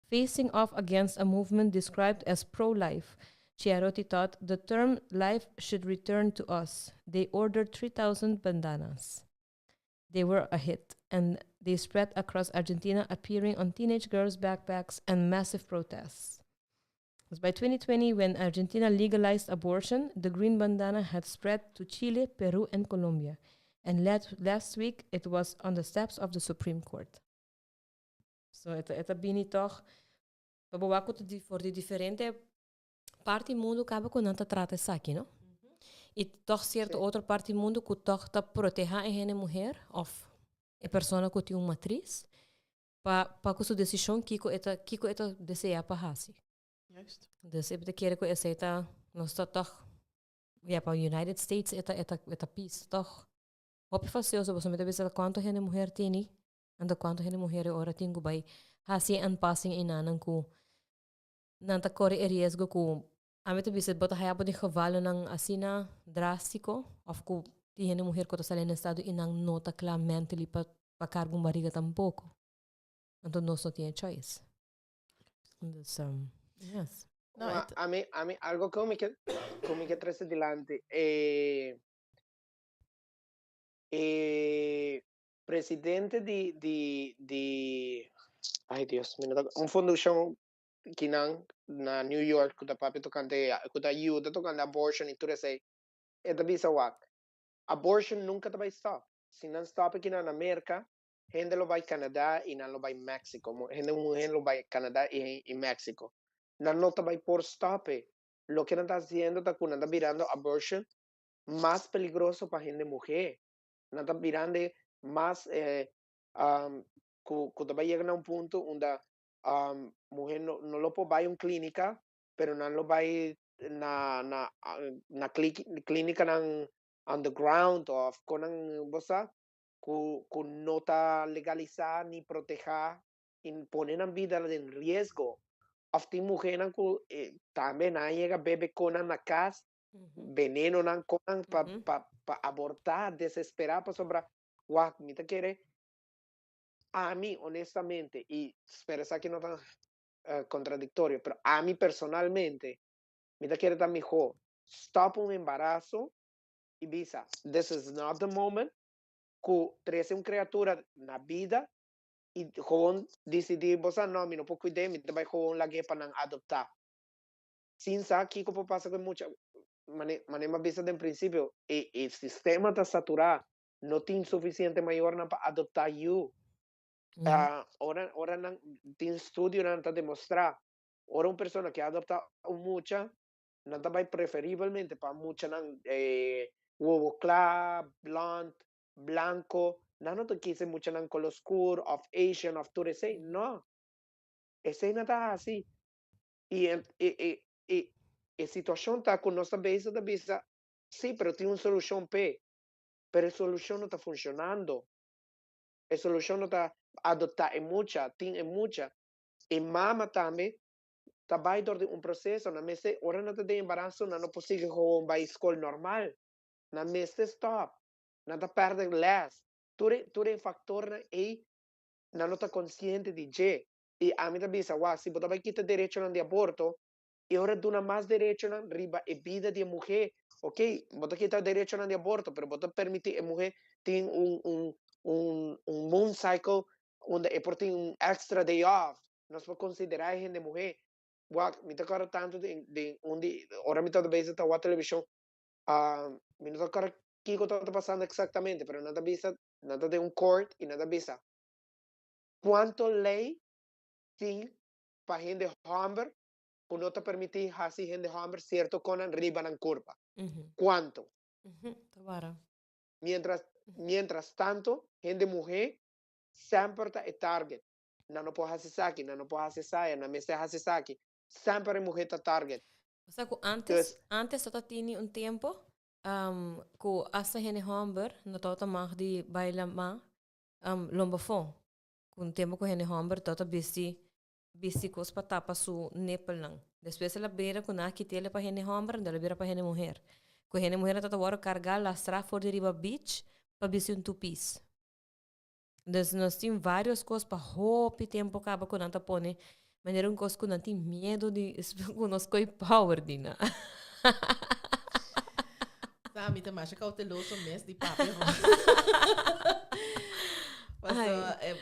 Facing off against a movement described as pro life, Chiarotti thought the term life should return to us. They ordered 3,000 bandanas. They were a hit, and they spread across Argentina, appearing on teenage girls' backpacks and massive protests. By 2020, when Argentina legalized abortion, the green bandana had spread to Chile, Peru, and Colombia. And last week, it was on the steps of the Supreme Court. So, e ta bini toch, pa bo wak di for di diferente parti mundo kaba ku nan ta trata esaki, no? I toch cierto otro parti mundo ku toch ta proteha e hende muher of e persona ku tin un matris pa ku su desishon kiko e ta desea pa hasi. Dus ik kere ku esei ta nos ta toch ja pa United States e ta pis toch. Hopi fastioso bo mi ta bisa kuantu hende muher tini anto kuantu hende muher ora tin ku bai hasi aanpassing inanan ku nan ta kore e riesgo ku ami ta bisa bo ta haya bo di gevallen asina drástiko of ku di hende muher ku ta sali na estado i nan no ta kla mentally pa karga un barriga tampoko. Anto nos no tin choice. Dus yes. No, Ma ami algo ku mi ke trese dilanti. Presidente di, ai Dios, mi no ta- un fundashon ku nan na New York ku ta papia tokante ku ta yuda tokante abortion i tur esei. E ta bisa wak. Abortion nunka ta bai stop. Si nan stop aki na Amerika, hende lo bai Canada i nan lo bai Mexico. Hende muhé lo bai Canada i Mexico. Nan no ta bai por stop e. Loke nan ta hasiendo ta ku nan ta birando abortion mas peligroso pa hende muhé. Nan ta birando mas ku ta bai yega na un punto unda muhé no lo por bai un klínika, pero nan lo bai na klínika nan underground of ku nan bo sa ku no ta legalisá ni protehá i pone nan bida den riesgo. Of tin muhé nan ku tambe nan yega bebe kos na kas, veneno nan kos pa pa abortá, desesperá pasobra wak mi ta kere ami honestamente i spera esaki no ta kontradiktorio, pero ami personalmente mi ta kere ta mihó. stop un embaraso y bisa, "This is not the moment", cu trece un criatura na bida y gewoon dicidi, "Bo sa, no, mi no por cuida, mi ta bay gewoon lag'e pa nan adopta". Sin sa kico por pasa cu mucha. Mane, mane m'a bisa den principio, e sistema ta satura, no tin suficiente mayornan pa adopta yiu. Ora nan tin estudionan ta demostra, ora un persona kier adopta un mucha, nan ta bay preferiblemente pa muchanan wowo cla, blond, blanco, nan no ta kies muchanan color oscuro, of Asian, of tur esey, no. Esey no ta asina. Y e situacion ta cu nos ta bezig ta bisa, si, pero tin un solucion p'e. Pero e solucion no ta funcionando. E solucion no ta adopta e mucha, tin e mucha. E mama tambe ta bay door di un proceso, nan mester, ora nan ta den embaraso, nan no por sigui gewoon bay scol normal. Nan mester stop. Nan ta perde les. Tur e factornan ey, nan no ta consciente di dje. Y ami ta bisa, wak, si bo ta bay kita derechonan di aborto, y ora duna mas derechonan riba e bida di muher, ok, bo ta kita derechonan di aborto, pero bo ta permiti e muher tin un moon cycle unda e por tin un extra day off. Nos por considera hende muher. Wak, mi ta corda tanto di un di, ora mi ta bezig ta wak television, mi no ta corda kico ta pasando exactamente, pero nan ta bisa, nan ta den un court y nan ta bisa, cuanto ley tin pa hende homber cu no ta permiti hasi hende homber cierto cosnan riba nan curpa? Cuanto? Tabara. Mientras tanto, hende muher semper ta e target. Nan no por hasi esaki, nan no por hasi esaya, nan mester hasi esaki. Semper e muher ta target. Osea, cu antes tabatin un tempo cu hasta hende homber no tabata mag di bay lama lomba afo. Cu un tempo cu hende homber tabata bisti cos pa tapa su nippelnan. Despues el a bira cu nan a kit'e pa hende homber, el a bira pa hende muher. Cu hende muher tabata wordo carga lastra for di riba beach pa bisti un two-piece. Dus nos tin varios cos pa hopi tempo caba cu nan ta pone manera un cos cu nan tin miedo di cu nos coy power di na. Sa, mi ta mas cauteloso mes di papia. Paso,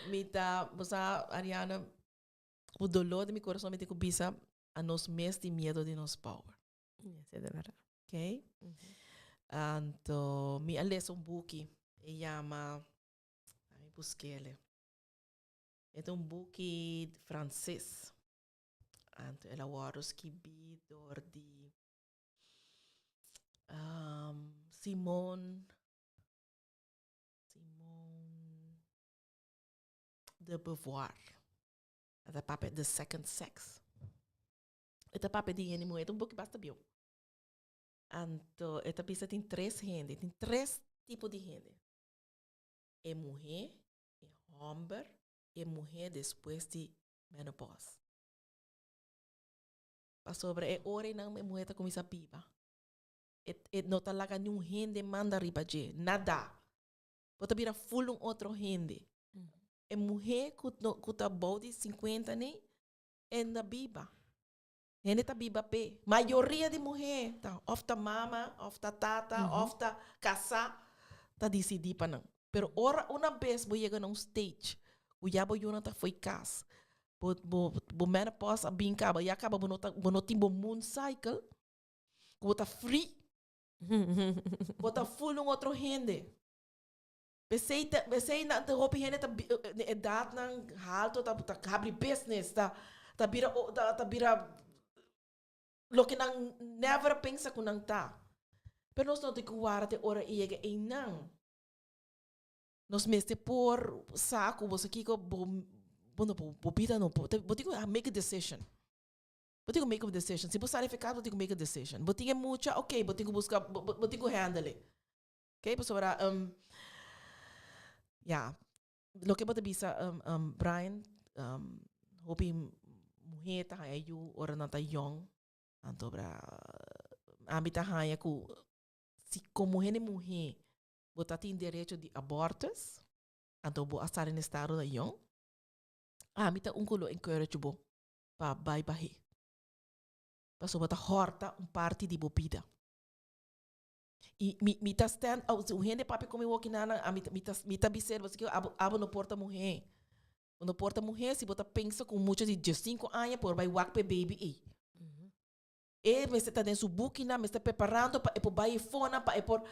mi ta, bo sa, Ariana, cu dolor di mi corazon mi tin cu bisa, anos mes tin miedo di nos power. Yes, e berdad. Ok? Anto, mi a lesa un buki, e yama, ai, busk'e. E ta un buki frances. Anto, el a wordo skibi door di Simone de Beauvoir. E ta papia The Second Sex. E ta papia di hende muher, e ta un buki basta bieu. Anto, e ta bisa tin tres hende, tin tres tipo di hende. E muher, e homber, e muher despues di menopause. Pasobra e ora nan e muher ta cuminsa biba. E no ta laga ningun hende manda riba dje, nada. Bo ta bira full un otro hende. E muher cu, no, cu ta bou di 50 ne, e na biba. Hende ta biba p'e. Mayoria di muher ta of ta mama, of ta tata, of ta casa, ta dicidi pa nan. Pero ora un bes bo yega na un stage, cu ya bo yiunan ta fo'i cas, bo menopause a bin caba, ya caba bo no tin bo moon cycle, cu bo ta free, bo ta full un otro hende. Pesey na te hopi hende ta edad nan halto ta habri business, ta bira loke nan never pensa cu nan ta. Pero nos no tin cu warda te ora e yega einan. Nos mester por sa cu bo kiko bo no bo bida no bo tin cu make a decision. Bo tin cu make a decision. Si bo sali for cas, bo tin cu make a decision. Bo tin e mucha, ok, bo tin cu busca, bo tin cu handle it. Ok, pasobra ja, loke bo ta bisa, Brian, hopi muher ta haya yu ora nan ta young. Anto bra ami ta haya cu si como hende muher bo ta tin derecho di abortus, anto bo a sali na estado na young, ami ta un cu lo encourage bo pa bay bahe. Pasobra ta horta un parti di bo bida. I mi mi ta stand out, si un hende papia ku mi woki nan, ami mi ta mi ta bis'el, bo sa abo abo no por ta muhé. Bo no por ta muhé si bo ta pensa ku un mucha di diesinko aña por bai wak pa e baby ei. E mester ta den su bukinan, mester preparando pa e por bai e fonan, pa e por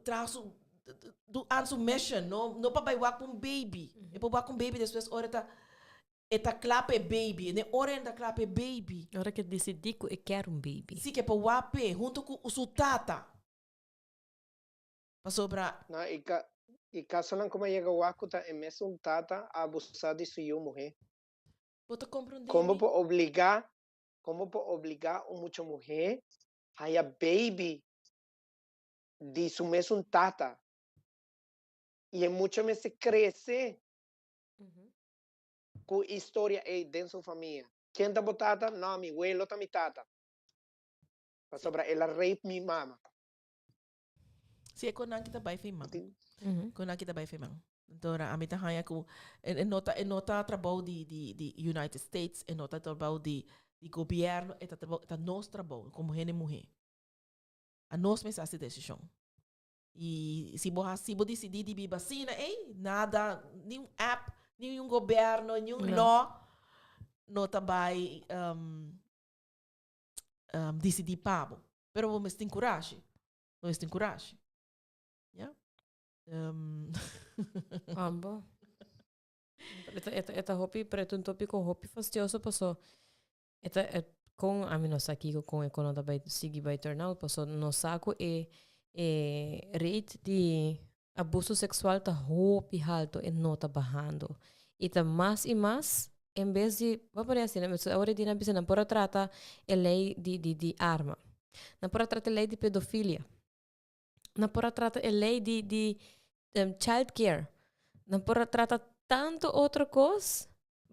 traha su do aan su mission, no no pa bai wak pa un baby. E por wak un baby despues ora e ta e ta kla pa e baby, en e ora e ta kla pa e baby. Ora ke disidí ku e kier un baby. Si ke por wak p'e hunto ku su tata. Pasobra. No, i ka i kasonan ku mi a yega wak ku ta e mesun tata a abusá di su yu muhé. Bo ta komprondé Kon bo mi? por obligá Kon bo por obligá un mucha muhé haya baby di su mesun tata? I e mucha mester krese ku e historia ei den su famia. Ken ta bo tata? No, mi welo ta mi tata. Pasobra el a rape mi mama. Si e konan ki ta bai fe man. Konan ki ta bai fe man. Entonces, ami ta haña ku e no ta e no ta trabou di di di United States, e no ta trabou di di gobierno, e ta trabou e ta nos trabou komo hende muhé. A nos mester hasi desishon. I si bo hasi si bo disidí di biba asina ei, nada, ni un app, ni un gobierno, ni un law no ta bai disidí pa bo. Pero bo mester tin kurashi. Bo mester tin kurashi. Ya. Ambo. E ta hopi, pero e ta un tópiko hopi fastioso paso e ta e kon ami no sa kiko kon e kono ta bai sigui bai turn out paso nos sa ku e e rate di abuso seksual ta hopi halto e no ta bahando i ta mas i mas en bes di bo por asina awor e dina bisa nan por a trata e lei di di di arma nan por a trata e lei di pedofilia. Nan por a trata e ley di di child care. Nan por a trata tanto otro cos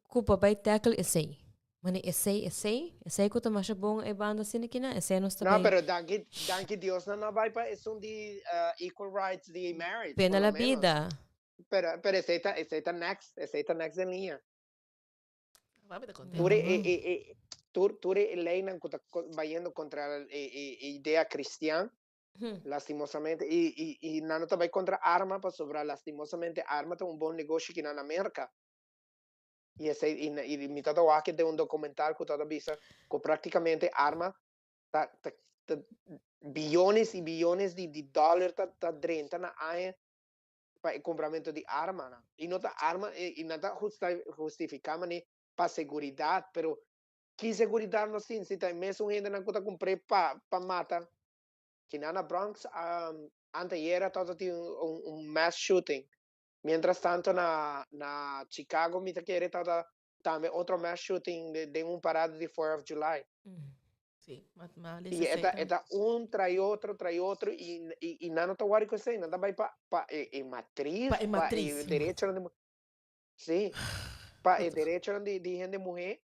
cu pa bay tackle esey. Mane esey, esey, esey cu ta masha bon e banda asina kinan, esey nos ta No, bay. pero danki, danki Dios nan no bay pa esun di equal rights di marriage, Pena por lo la menos. bida. Pero, pero esey ta, esey ta next, esey ta next den liña. Mami ta contento. Tur e, e, e, e, tur, tur e leynan cu ta bayendo contra e, e, e idea cristian, lastimosamente, y, y, y nan no ta bay contra arma, pasobra lastimosamente arma ta un bon negoshi ki nan na Merca. Y esey, y, y mi tata wak den un documental cu tata bisa cu practicamente arma ta, ta, ta billones y billones di, di dollar ta, ta drenta na aña pa e compramentu di armanan. Y no ta arma, y nan ta justifica mane pa seguridad, pero ki seguridad nos tin si ta e mesun hendenan cu ta cumpr'e pa pa mata? Kinan na Bronx anteayer tabata tin un mass shooting, mientras tanto na na Chicago mi ta kere tabata tambe otro mass shooting den un parada di Fourth of July. Sí, ma, ma I e ta, e ta un trai otro, trai otro, i, i, i nan no ta wari ku esei, nan ta bai pa, pa e, e matris, Pa e matris. pa e derechonan di, sí, pa e derechonan di, di hende muhé,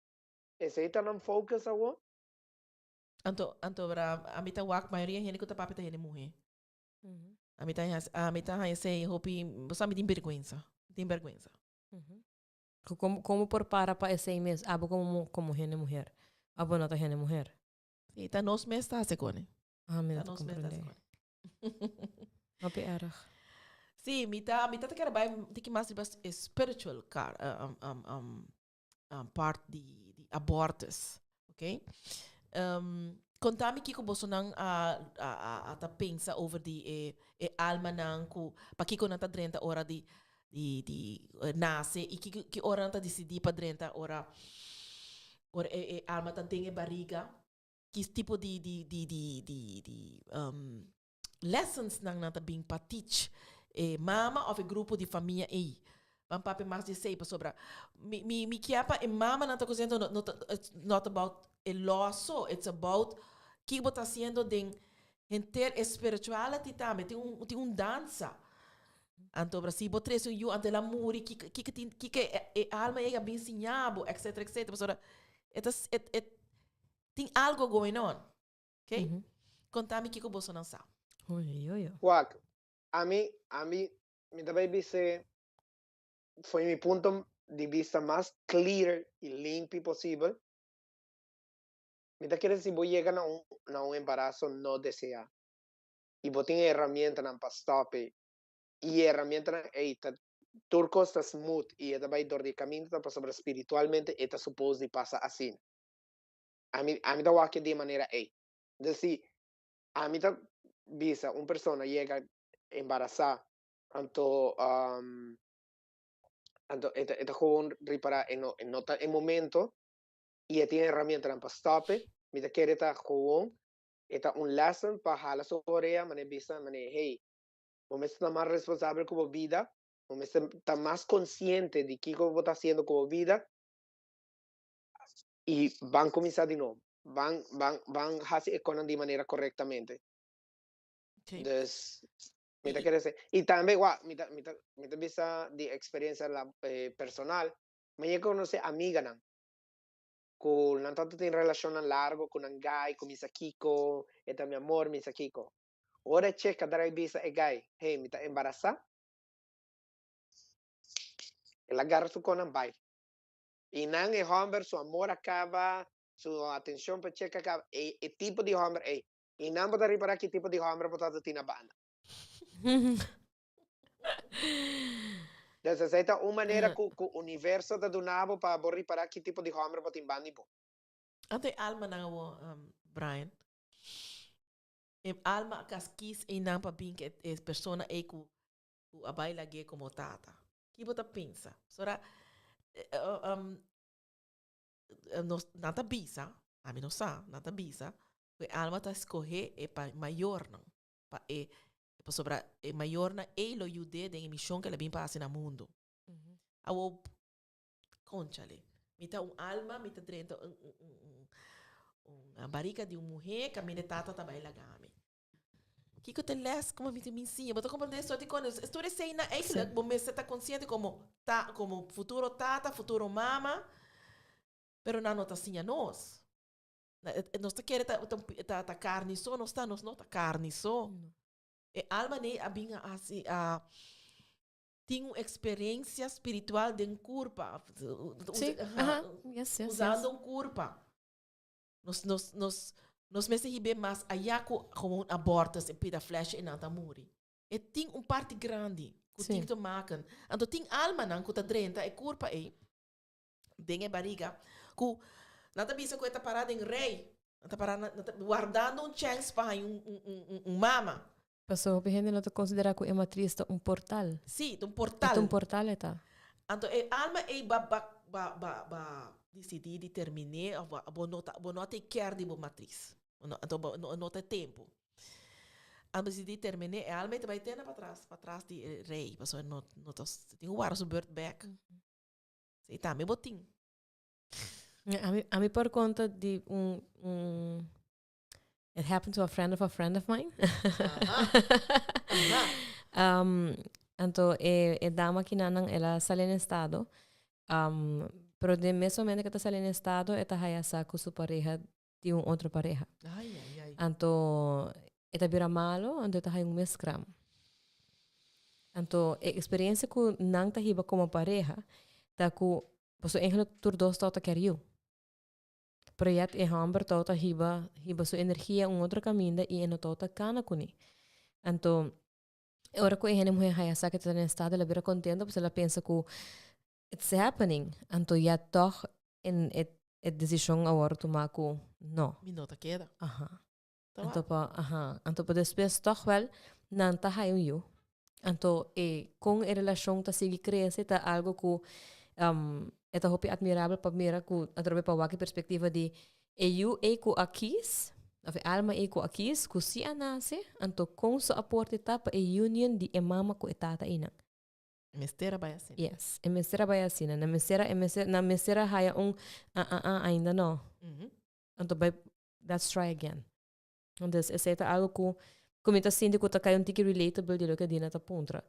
esei ta nan focus awor. Anto, anto bra, ami ta wak mayoria hende ku ta papia ta hende muhé. Ami ta haña, ami ta haña esei hopi, bo sa mi tin bergwensa, mi tin bergwensa. Como, como por para pa esey mes, abo como, como hende muher? Abo no ta hende muher. Sí, ta nos mes ta hace cone. Ah, mi no Ta ta nos mes ta hace comprende. cone. Hopi erg. Sí, mi ta, mi ta te kere bai tiki mas riba e spiritual car, um, um, um, um, part di, di abortus. Ok? Um, konta mi kiko bosonan a, a, a, a ta pensa over di e, e almanan ku, pakiko nan ta drenta ora di, di, di eh, nase i kiko, ki ora nan ta disidí pa drenta ora, ora e, e alma ta den e bariga. Ki tipo di, di, di, di, di, di um, lessons nan nan ta bin pa teach e mama of e grupo di famia ei. Ban papia mas di esei pasobra mi mi mi kier pa e mamanan ta consciente no no ta it's not about e law so, it's about kiko bo ta haciendo den henter e spirituality tambe tin un tin un dansa. Anto bra si bo trece un yu anto el a muri kiko kiko tin kiko e e alma ei a bin siña bo etcetera etcetera pasobra e ta e e tin algo going on. Ok? Konta mi kiko bosonan sa. Oei, oei, oei. Wak, ami, ami, mi ta bai bis'é fo'i mi punto di bista mas clear i limpi posibel, mi ta kere si bo yega na un, na un embaraso no deseá. I bo tin e herramientanan pa stop e. I e herramientanan ei ta tur kos ta smooth i e ta bai dor di e kaminda ta pasobra spiritualmente e ta supos di pasa asina. Ami ami ta wak di e manera ei. Entonces si ami ta bisa un persona yega embarasá anto anto e ta e ta gewoon ripará e no e no ta e momento i e tin e herramientanan pa stop e, mi ta kere ta gewoon e ta un lesson pa hala su orea manera bisa manera hey bo mester ta mas responsabel ku bo bida, bo mester ta mas konsiente di kiko bo ta hasiendo ku bo bida i ban kuminsá di nobo, ban ban ban hasi e konan di manera korektamente. Sí. Dus mi ta kere esei. I tambe wak mi ta mi ta mi ta bisa di eksperensia la personal, mi a yega konosé amiganan ku nan tabata tin relashonnan largo ku nan guy ku mi sa kiko, e ta mi amor, mi sa kiko. Ora e cheka drai bisa e guy, hey, mi ta embarasá, el a gara su konan bai. I nan e hòmber su amor a kaba, su atenshon pa cheka a kaba, e e tipo di hòmber ei. I nan bo ta ripará ki tipo di hòmber bo tabata tin na banda. Dus esei ta un manera ku ku universo ta duna bo pa bo ripará ki tipo di hòmber bo tin banda di bo. Anto e almanan awor, Brian? E alma a kas kis einan pa bin ku e persona ei ku ku a bai lag'é komo tata. Ki bo ta pensa? Pasobra nos nan ta bisa, ami no sa, nan ta bisa ku e alma ta skohé e pa mayornan, pa e pasobra e mayornan ei lo yud'é den e mishon ku el a bin pa hasi na mundu. Awor Conchale, mi ta un alma, mi ta drenta un, un, un, un, un barriga di un muher, caminda e tata ta bai laga mi. Kiko ta les como mi ta mi siña? Bo ta comprende e soort di cosnan. Es tur esei na eigenlijk bo mester ta consciente como ta, como futuro tata, futuro mama, pero nan no ta siña nos. Nos ta kere ta, ta, ta carni so nos ta, nos no ta carni so. E alma nei a bin a hasi, a tin un experiencia spiritual den curpa. Sí, aha, yes, yes, Usando yes. un curpa. Nos, nos, nos, nos mester hibe mas allá cu gewoon abortus en pida flesh en nan ta muri. E tin un parti grandi cu Sí. tin te maken. Anto tin almanan cu ta drenta e curpa ei den e bariga cu nan ta bisa cu e ta para den rij. Nan ta para, nan ta wardando un chance pa haña un, un, un, un mama. Pasobra hopi hende no ta konsiderá ku e matris ta un portal. Sí, ta un E portal. ta un portal e ta. Anto e alma ei ba ba ba ba ba disidí di terminé òf ba bo no ta bo no ta e kèr di bo matris. Bo no anto bo no no ta e tempu. Anto disidí terminé e alma ei ta bai tene patras patras di e rei pasobra e no no ta tin ku wara su bùrt bèk. Sí, tambe bo tin. Ami ami por konta di un un It happened to a friend of a friend of mine. Um, anto e, e dama kinanan ela sali en estado. Um, pero de mes momento que ta sali en estado, e ta haya sa ku su pareja di un otro pareja. Ay, ay, ay. Anto e ta bira malo, anto e ta haya un miskraam. Anto e experiencia ku nan ta hiba como pareja, ta ku, paso eigenlijk tur dos ta kier yu. Pero yet e hòmber tou ta hiba hiba su energia un otro kaminda i e no tou ta kana kuné. Anto e ora ku e hende muhé haña sa ke ta den estado el a bira kontento pasobra el a pensa ku it's happening. Anto ya tòg en e e desishon a wòrdu tumá ku no. Mi no ta keda. Aha. Ta Anto wak. pa aha. Anto pa despues tòg wèl nan ta haña un yu. Anto e kon e relashon ta sigui krese ta algo ku e ta hopi admirabel pa mira ku atrobe pa wak e perspektiva di e yu ei ku a kis òf e alma ei ku a kis ku si a nase anto kon su aporte ta pa e union di e mama ku e tata einan. E mester a bai asina. Yes, e mester a bai asina. Nan mester a e mester nan mester a haya un a a a ainda no. Anto bai let's try again. Dus esei ta algo ku ku mi ta sinti ku ta kai un tiki relatable di loke Dina ta puntra.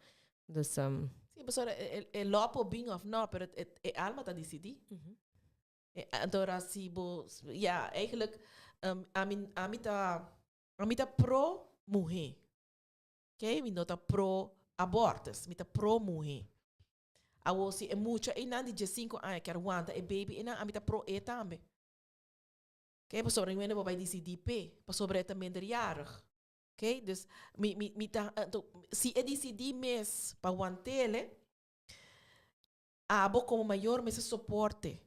Dus um, Sí, pasobra e, e, e lo por bin of no, pero e, e alma ta disidí. E, anto si bo, ja, eigenlijk, um, ami, ami ta, ami ta pro muhé. Oké, mi no ta pro abortus, mi ta pro muhé. Awo si e mucha einan di 15 aña kier wanta e baby einan, ami ta pro e tambe. Oké, pasobra ningun hende por bai disidí p'e, pasobra e ta minderjarig. Ok, dus mi, mi, mi ta, anto, si e disidí mes pa wantele, abo komo mayor mester soporte.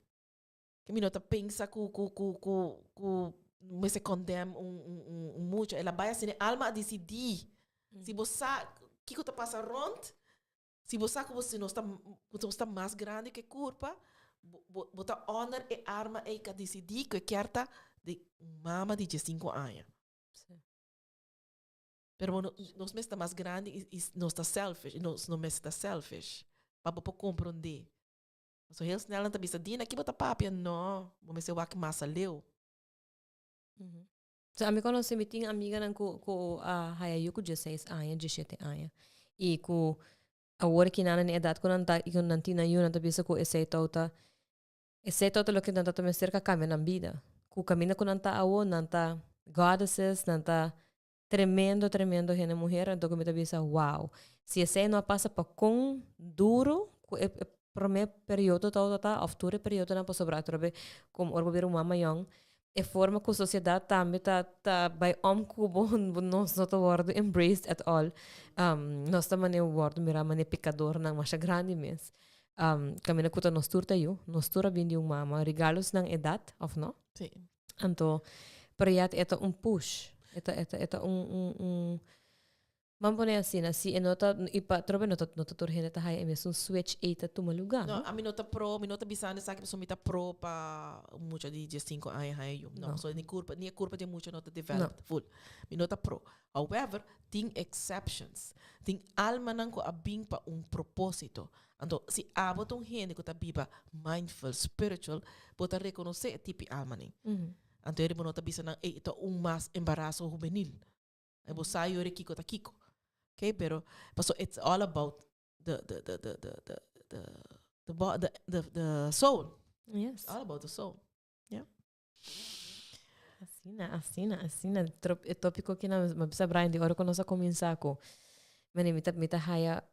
Ke mi no ta pensa ku, ku, ku, ku, ku mester condemn un, un, un, un mucha. El a bai asina, e alma a disidí. Si bo sa kiko ta pasa rond, si bo sa ku bo, si nos ta, ku nos ta mas grandi ku e kurpa, bo, bo, bo ta honor e arma ei ku a disidí ku e kier ta di un mama di diesinku aña. Sí. Pero bo no, nos mes ta mas grandi i, i nos ta selfish, i nos no mester ta selfish pa bo por komprondé. Pasobra heel snel nan ta bisa, Dina, ki bo ta papia? No, bo mester wak mas aleu. So, ami konosé, mi tin amiganan ku ku a haya yu ku dieseis aña, dieshete aña. I ku awor ki nan na e edat ku nan ta i ku nan tin nan yu, nan ta bisa ku esei tou ta Esei ta loke nan ta ta mester ka kambia nan bida. Ku kaminda ku nan ta awo, nan ta goddesses, nan ta tremendo, tremendo hende muher. Anto ku mi ta bisa, wow, si esei no a pasa pa kon duro ku e prome periodo tabata ta, òf tur e periodonan pasobra atrobe komo ora bo bira un mama yòn, e forma ku sosiedat tambe ta ta bai om ku bo, nos no ta wòrdu embraced at all. Nos ta manera wòrdu mirá manera pekadornan masha grandi mes. Kaminda ku ta nos tur ta yu, nos tur a bin di un mama, regalos nan edat, òf no? Sí. Anto, pero ya e ta un push, e ta e ta e ta un un un Ban pone asina, si e no ta, i pa atrobe no ta, no ta tur hende ta haya e mesun switch ei ta tuma lugá, No, no? ami no ta pro, mi no ta bisando esaki pasobra mi ta pro pa un mucha di diesinco aña haya yu. No, No. pasobra ni kurpa, ni e kurpa di e mucha no ta developed full. Mi no ta pro. However, tin exceptions. Tin almanan ku a bin pa un propósito. Anto, si abo ta un hende ku ta biba mindful, spiritual, bo ta rekonosé e tipi almanan. Anto eri bo no ta bisa nan, ey, ta un mas embaraso hubenil. E bo sa yori kiko ta kiko. Okay, pero paso it's all about the the the the the the the the bo- the, the, the soul. Yes. It's all about the soul. Yeah. Asina, asina, asina. Trop, e tópiko ki na ma bisa Brian di ora ku nos a kuminsá ku mane mi ta mi ta haya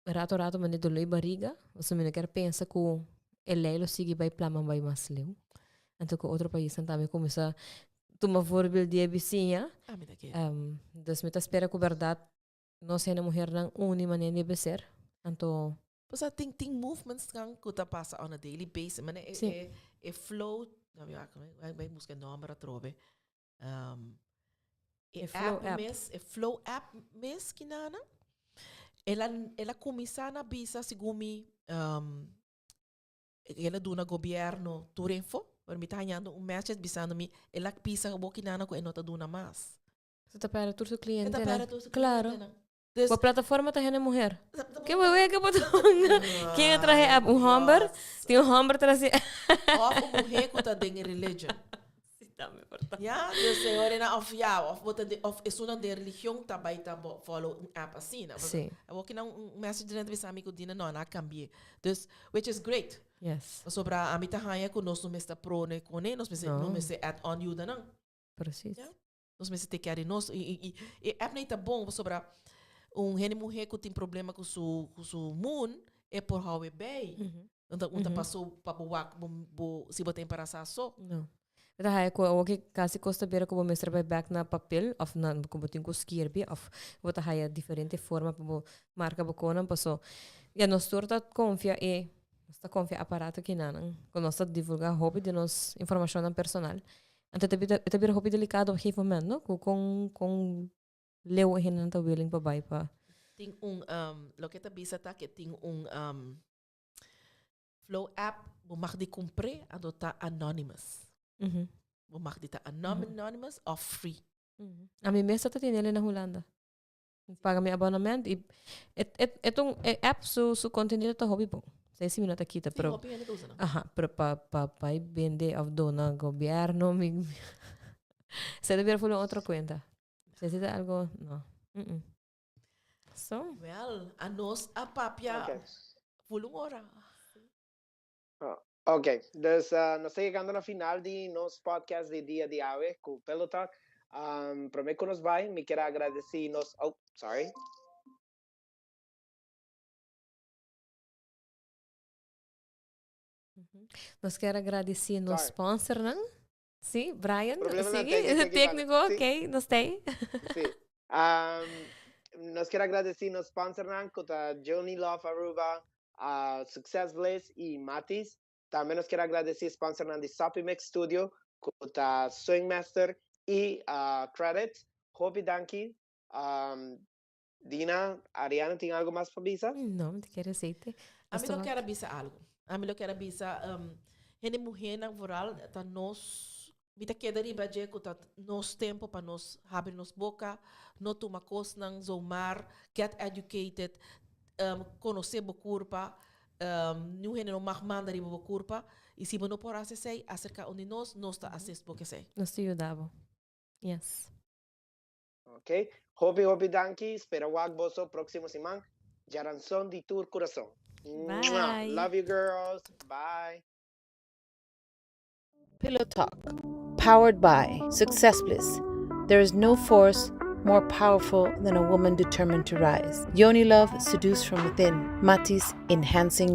rato rato mane doló i bariga. Pasobra mi no kier pensa ku e lei lo sigui bai plama bai mas leu. Anto ku otro paisnan tambe kuminsá tuma voorbeeld di e bisiña. Ah, mi ta kere. Um, dus mi ta spera ku bèrdat nos hende muhernan uni manera debe ser. Anto. Pasobra tin tin movements kan ku ta pasa on a daily basis. Mane e Sí. e e flow, no mi wak, mi bai buska e nòmber atrobe. Um, e E Flow app app. mes, e Flow app mes kinana, el a el a kuminsá na bisa segun mi um, El a duna gobierno tur info, pero mi ta hañando un message bisando mi el a pisa bo kinana ku e no ta duna mas. Su ta perde tur su E ta clientenan. perde tur su Claro. clientenan. Dus, Bo plataforma ta hende muher. Ke Ke bo ke bo Ken a traha e app? Un homber? Tin un homber tras di Of un muher ku ta den religion. Sí, tambe por ta. Ya, dus e ora na of ya, of bo ta den, of esunnan den religion ta bai ta bo follow un app asina. Sí. Awor ki nan un message drenta bisa mi ku Dina no, nan a kambi'é. Dus, which is great. Yes. Pasobra ami ta haña ku nos no mester prone kuné, nos mester, No. nos mester add on yuda nan. Precies. Ja. Nos mester take care di nos. I, i, i e app nei ta bon pasobra un hende muhé ku tin problema ku su, ku su moon, e por hou e bij. Un ta, un ta paso pa bo wak bo, bo, si bo ta embarasá so. No. Mi ta haya ku awor ki kasi kos ta bira ku bo mester bai bek na papel òf na ku bo tin ku skirbi òf bo ta haya diferente forma pa bo marka bo konan paso ya nos tur ta konfia e nos ta konfia aparato kinanan ku nos ta divulgá hopi di nos informashonnan personal. Anto ta bira e ta bira hopi delikado op gegeven moment no ku kon kon leu e hendenan ta willing pa bai pa. Tin un loke ta bisa ta ke tin un Flow app bo mag di kumpr'é anto ta anonymous. Bo mag di ta anonymous of free. Ami mes ta tene el na Hulanda. Mi paga mi abonament i e e e ta un e app su su contenido ta hopi bon. Esei si mi no ta kita Sí, pero hopi hende ta usa nan. aha pero pa pa bai bende of dona gobierno mi esei ta bira full un otro cuenta. Esei ta algo no. So. Well, anos a papia Ok. full un ora. Oh, ok, dus uh, nos ta llegando na final di nos podcast di dia di awe ku Pillow Talk. Um, prome ku nos bai, mi kier agradeci nos, oh, sorry. Nos kier agradeci nos Sorry. sponsornan. Sí, Brian, Problemanan sigui. técnico aquí, Técnico, vale. Sí. ok, nos ta ahí. Sí. Nos kier agradeci nos sponsornan cu ta Joni Love Aruba, Success Bliss y Matis. Tambe nos kier agradeci sponsornan di Soppy Mix Studio cu ta Swingmaster y Credit. Hopi danki. Dina, Ariana tin algo mas pa bisa? No, mi ta kier aceite. Ami lo kier a bisa algo. Ami lo kier a bisa hende muhernan vooral ta nos mi ta keda riba dje ku ta nos tempo pa nos habri nos boka, no tuma kosnan zomaar, get educated, konosé bo kurpa, niun hende no mag manda riba bo kurpa i si bo no por hasi esei aserka un di nos, nos ta assist bo ku esei. Nos ta yuda bo. Yes. Ok. Hopi hopi danki. Spera wak boso próximo siman. Djaranson di tur kurason. Bye. Love you girls. Bye. Pillow Talk, powered by Success Bliss. There is no force more powerful than a woman determined to rise. Yoni Love, seduced from within. Matis, enhancing your.